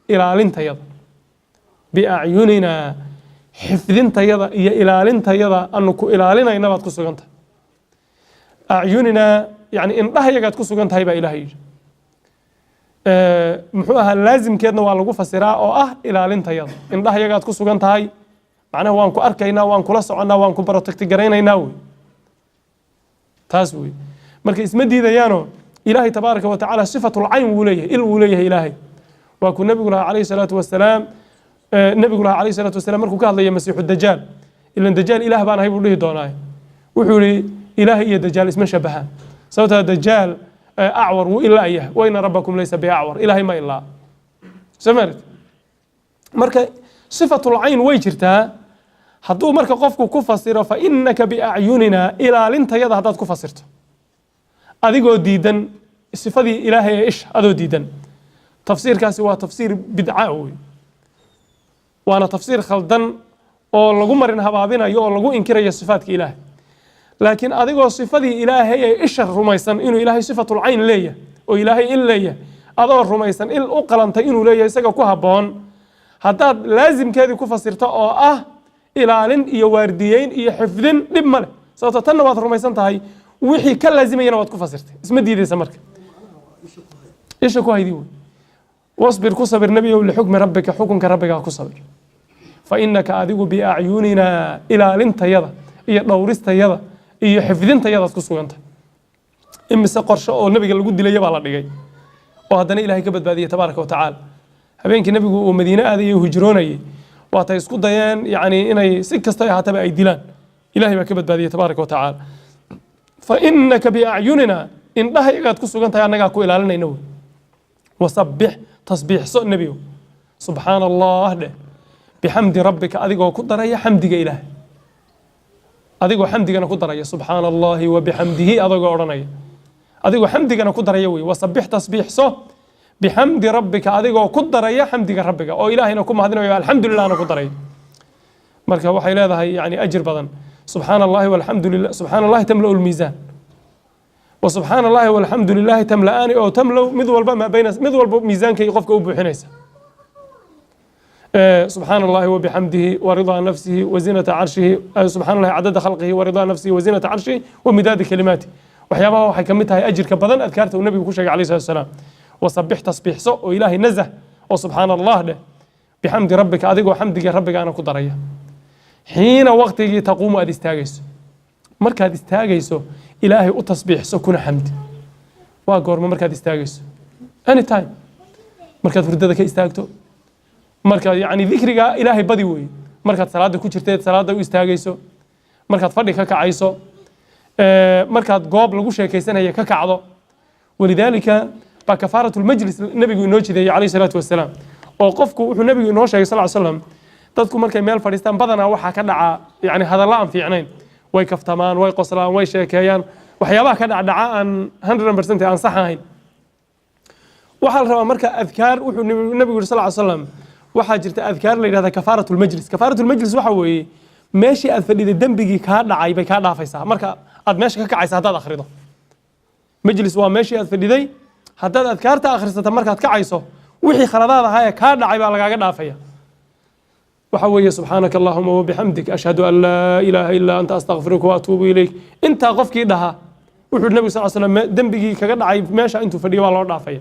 ilaalintayada, biacyuninaa, xifdintayada iyo ilaalintayada anu ku ilaalinayna baad ku sugan tahay. Acyuninaa, yani indhahayagaad ku sugan tahay baa Ilahay yidhi. Muxuu ahaa? Laasimkeedna waa lagu fasiraa oo ah ilaalintayada, indhahayagaad ku sugan tahay. Macnaha waan ku arkaynaa, waan kula soconnaa, waan ku protect garaynaynaa wey, taas wey. Marka isma diidayaano. Ilaahay tabaaraka wa tacaala sifatul cayn wuu leeyahay, il wuu leeyahay Ilaahay. Waa kuu nabigu lahaa calayhi salaatu wasalaam, nabigu lahaa calayhi salaatu wasalaam markuu ka hadlaya masiixu dajaal, ilan dajaal "Ilaah baan ahay" buu dhihi doonaa. Wuxuu yihi: Ilaahay iyo dajaal isma shabahaan, sababtaa dajaal acwar, wuu ilaa yahay, waina rabbakum laysa biacwar. Ilaahay ma ilaa soo maaragtid. Marka sifatul cayn way jirtaa. Hadduu marka qofku ku fasiro fa inaka biacyunina, ilaalintayada haddaad ku fasirto adigoo diidan sifadii Ilaahay ee isha, adoo diidan, tafsiirkaasi waa tafsiir bidca wey, waana tafsiir khaldan oo lagu marin habaabinayo oo lagu inkirayo sifaadka Ilaahay. Laakiin adigoo sifadii Ilaahay ee isha rumaysan, inuu Ilaahay sifatul cayn leeyahay oo Ilaahay il leeyahay, adoo rumaysan il u qalantay inuu leeyahay, isaga ku habboon, haddaad laasimkeedii ku fasirto oo ah ilaalin iyo waardiyeyn iyo xifdin, dhib ma leh, sababto tanna waad rumaysan tahay, wixii ka laazimayana waad ku fasirtay, isma diideysa. Marka isha ku haydi wey. Wasbir, ku sabir, nebiyow, lixukmi rabbika, xukunka rabbigaa ku sabir. Fa inaka, adigu, biacyuninaa, ilaalintayada iyo dhowristayada iyo xifdintayadaad ku sugantay. Imise qorshe oo nabiga lagu dilaya baa la dhigay oo haddana Ilahay ka badbaadiyey tabaaraka wa tacaala. Habeenkii nabigu uu Madiine aadayay, uu hijroonayay, waatay isku dayeen yani inay si kasta ahaataba ay dilaan. Ilahay baa ka badbaadiyey tabaaraka wa tacaala. Fa inaka biacyunina, indhahayagaad ku sugan tahay, annagaa ku ilaalinayna wey. Wasabbix, tasbiixso nebiyow, subxaana Allah dheh, bixamdi rabbika, adigoo ku daraya xamdiga Ilaah, adigoo xamdigana ku daraya, subxaana Allahi wa bixamdihi, adigoo odhanaya, adigoo xamdigana ku daraya wey. Wasabbix, tasbiixso, bixamdi rabbika, adigoo ku daraya xamdiga rabbiga, oo Ilaahayna ku mahadinayo, alxamdulilahna ku daraya. Marka waxay leedahay yani ajir badan. Subxaana Allahi walxamdu lilah, subxaana Allahi tamlau lmiisaan, wa subxaana Allahi walxamdu lilahi tamla'aani oo tamlow mid walba maa bayna, mid walba miisaankay qofka u buuxinaysa. Subxaana Allahi wabixamdihi waridaa nafsihi wazinata carshihi, subxaana Allahi cadada khalqihi waridaa nafsihi wazinata carshihi wamidaadi kalimaati. Waxyaabaha waxay kamid tahay ajirka badan adkaarta uu nabigu ku sheegay alayhi salatu wasalaam. Wasabbix, tasbiixso oo Ilaahay nazah, oo subxaana Allah dheh, bixamdi rabbika, adigoo xamdiga rabbigaana ku daraya, xiina waqtigii taquumu, aad istaagayso. Markaad istaagayso Ilaahay u tasbiixso kuna xamdi. Waa goorma markaad istaagayso? Anytime markaad hurdada ka istaagto, markaad yani dikriga Ilaahay badi weeye, markaad salaada ku jirteed salaada u istaagayso, markaad fadhi ka kacayso, markaad goob lagu sheekaysanaya ka kacdo. Walidaalika baa kafaaratu lmajlis nabigu inoo jideeyey calayhi salaatu wasalaam, oo qofku wuxuu nabigu inoo sheegay sal slam, dadku markay meel fadhiistaan badanaa waxaa ka dhaca yani hadallo aan fiicnayn, way kaftamaan, way qoslaan, way sheekeeyaan, waxyaabaha ka dhacdhaca aan 100% aan sax ahayn. Waxaa la rabaa marka adkaar. Wuxuu nabigu yiri sal ly slam, waxaa jirta adkaar la yidhahda kafaaratu lmajlis. Kafaaratu lmajlis waxa weeye meeshii aad fadhiday dembigii kaa dhacay bay kaa dhaafaysaa marka aad meesha ka kacaysa haddaad akhrido. Majlis waa meeshii aad fadhiday. Haddaad adkaarta akhrisata markaad kacayso, wixii khaladaad ahaa ee kaa dhacay baa lagaaga dhaafaya. Waxa weeye subxaanaka allahuma wabixamdik, ashhadu an laa ilaaha ilaa anta, astakfiruka waatuubu ilayk. Intaa qofkii dhaha, wuxuu nabigu sal slam, dembigii kaga dhacay meesha intuu fadhiyo waa loo dhaafaya.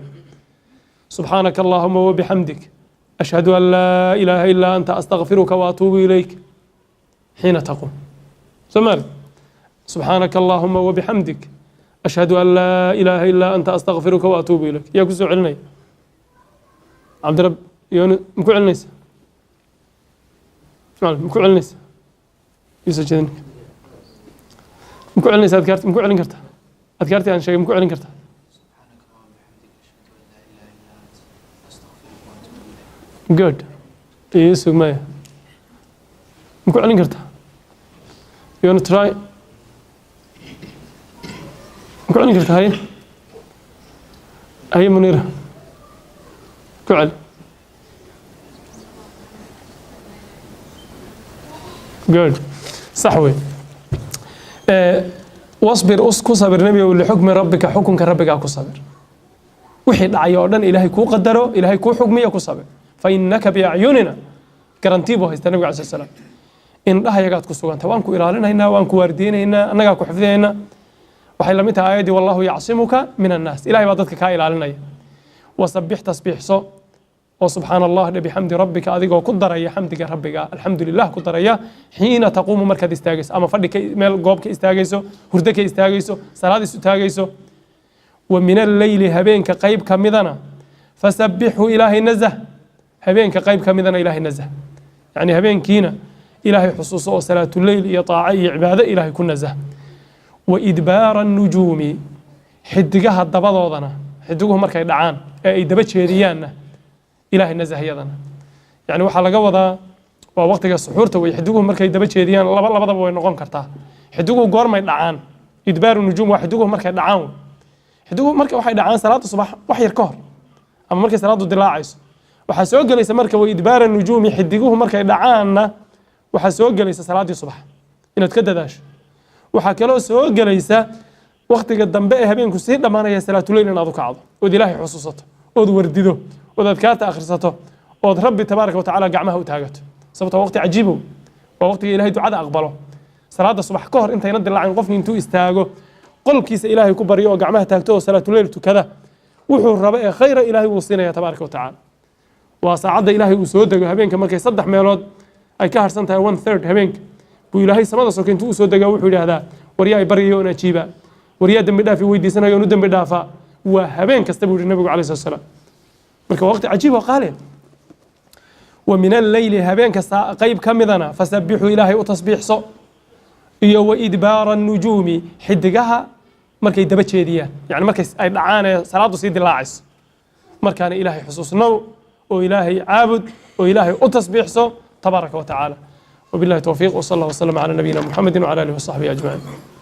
Subxaanaka allahuma wabixamdik, ashhadu an laa ilaaha ilaa anta, astakfiruka waatuubu ilayk, xiina taquum somaali. Subxaanaka allahuma wabixamdik, ashhadu an laa ilaaha ilaa anta, astakfiruka waatuubu ilayk. Yaa kusoo celinaya? Cabdirab yooni, maku celinaysa? Maku celinaysa? Iisoo jeedin, maku celinaysa adkaarti? Maku celin kartaa adkaartii aan sheegay? Maku celin kartaa? سبحانك اللهم وبحمدك، أشهد أن لا إله إلا أنت، أستغفرك وأتوب إليك. Good. Iisug, maya, maku celin kartaa? You wanna try? Maku celin kartaa? Haye, haye, Munira, ku celi. Good, sax wey. Wasbir, ku sabir nebigow, lixukmi rabbika, xukunka rabbigaa ku sabir. Wixii dhacay oo dhan Ilaahay kuu qadaro, Ilaahay kuu xukmiyo, ku sabir. Fa innaka biacyunina, garantii buu haystaa nabiga alay slam, indhahayagaad ku suganta, waan ku ilaalinaynaa, waan ku waardiyeynaynaa, annagaa ku xifdinaynaa. Waxay lamid tahay aayaddii wallahu yacsimuka min annaas. Ilahay baa dadka kaa ilaalinaya. Wasabbix, tasbiixso, oo subxaana Allah dhe, bixamdi rabbika, adigoo ku daraya xamdiga rabbiga, alxamdu lilah ku daraya, xiina taquumu, markaad istaagayso ama fadhi ka meel goob ka istaagayso, hurdo ka istaagayso, salaad isu taagayso. Wa min alleyli, habeenka qayb ka midana, fasabbixhu, Ilaahay nazah. Habeenka qayb ka midana Ilaahay nazah, yacni habeenkiina Ilaahay xusuuso oo salaatuleyl iyo taaco iyo cibaado Ilaahay ku nazah. Wa idbaara annujuumi, xidigaha dabadoodana, xidiguhu markay dhacaan ee ay daba jeediyaanna Ilaahay nasahyadana. Yani waxaa laga wadaa waa waqtiga suxuurta wey. Xidiguhu markay daba jeediyaan, laba labadaba way noqon kartaa. Xidiguhu goormay dhacaan? Idbaaru nujuum waa xidiguhu markay dhacaan wey. Xidiguhu marka waxay dhacaan salaada subax wax yar ka hor ama markay salaadu dilaacayso. Waxaa soo gelaysa marka wa idbaara nujuumi, xidiguhu markay dhacaanna waxaa soo gelaysa salaadii subax inaad ka dadaasho. Waxaa kaloo soo gelaysa waqtiga dambe ee habeenku sii dhammaanaya salaatuleyl inaad u kacdo, ood Ilaahay xusuusato, ood wardido, ood adkaarta akhrisato, ood Rabbi tabaaraka watacaala gacmaha u taagato, sababto waa waqti cajiibow, waa waqtiga Ilahay ducada aqbalo. Salaada subax ka hor intayna dilaacin, qofki intuu istaago qolkiisa Ilaahay ku baryo oo gacmaha taagto oo salaatuleyl tukada, wuxuu rabo ee khayra Ilaahay wuu siinaya tabaaraka watacaala. Waa saacadda Ilaahay uu soo dego habeenka. Markay saddex meelood ay ka harsan tahay, one third habeenka, buu Ilaahay samada soke intuu usoo degaa wuxuu yidhaahdaa: waryaa i baryayo oon ajiiba, waryaa dembi dhaaf i weydiisanayo oon u dembi dhaafaa. Waa habeen kasta buu yihi nabigu alayhi salatu salaam. Marka waa waqti cajiib oo qaali. Wa min alleyli, habeenka qayb ka midana, fasabbixuu, Ilaahay u tasbiixso, iyo wa idbaara annujuumi, xidigaha markay daba jeediyaan, yani markay ay dhacaan ee salaadu sii dilaacayso. Markaana Ilaahay xusuusnow oo Ilaahay caabud oo Ilaahay u tasbiixso tabaaraka wa tacaala. Wabillahi towfiiq, wsala allah wasalam calaa nabiyina Muxamedi wcala alihi wasaxbihi ajmaciin.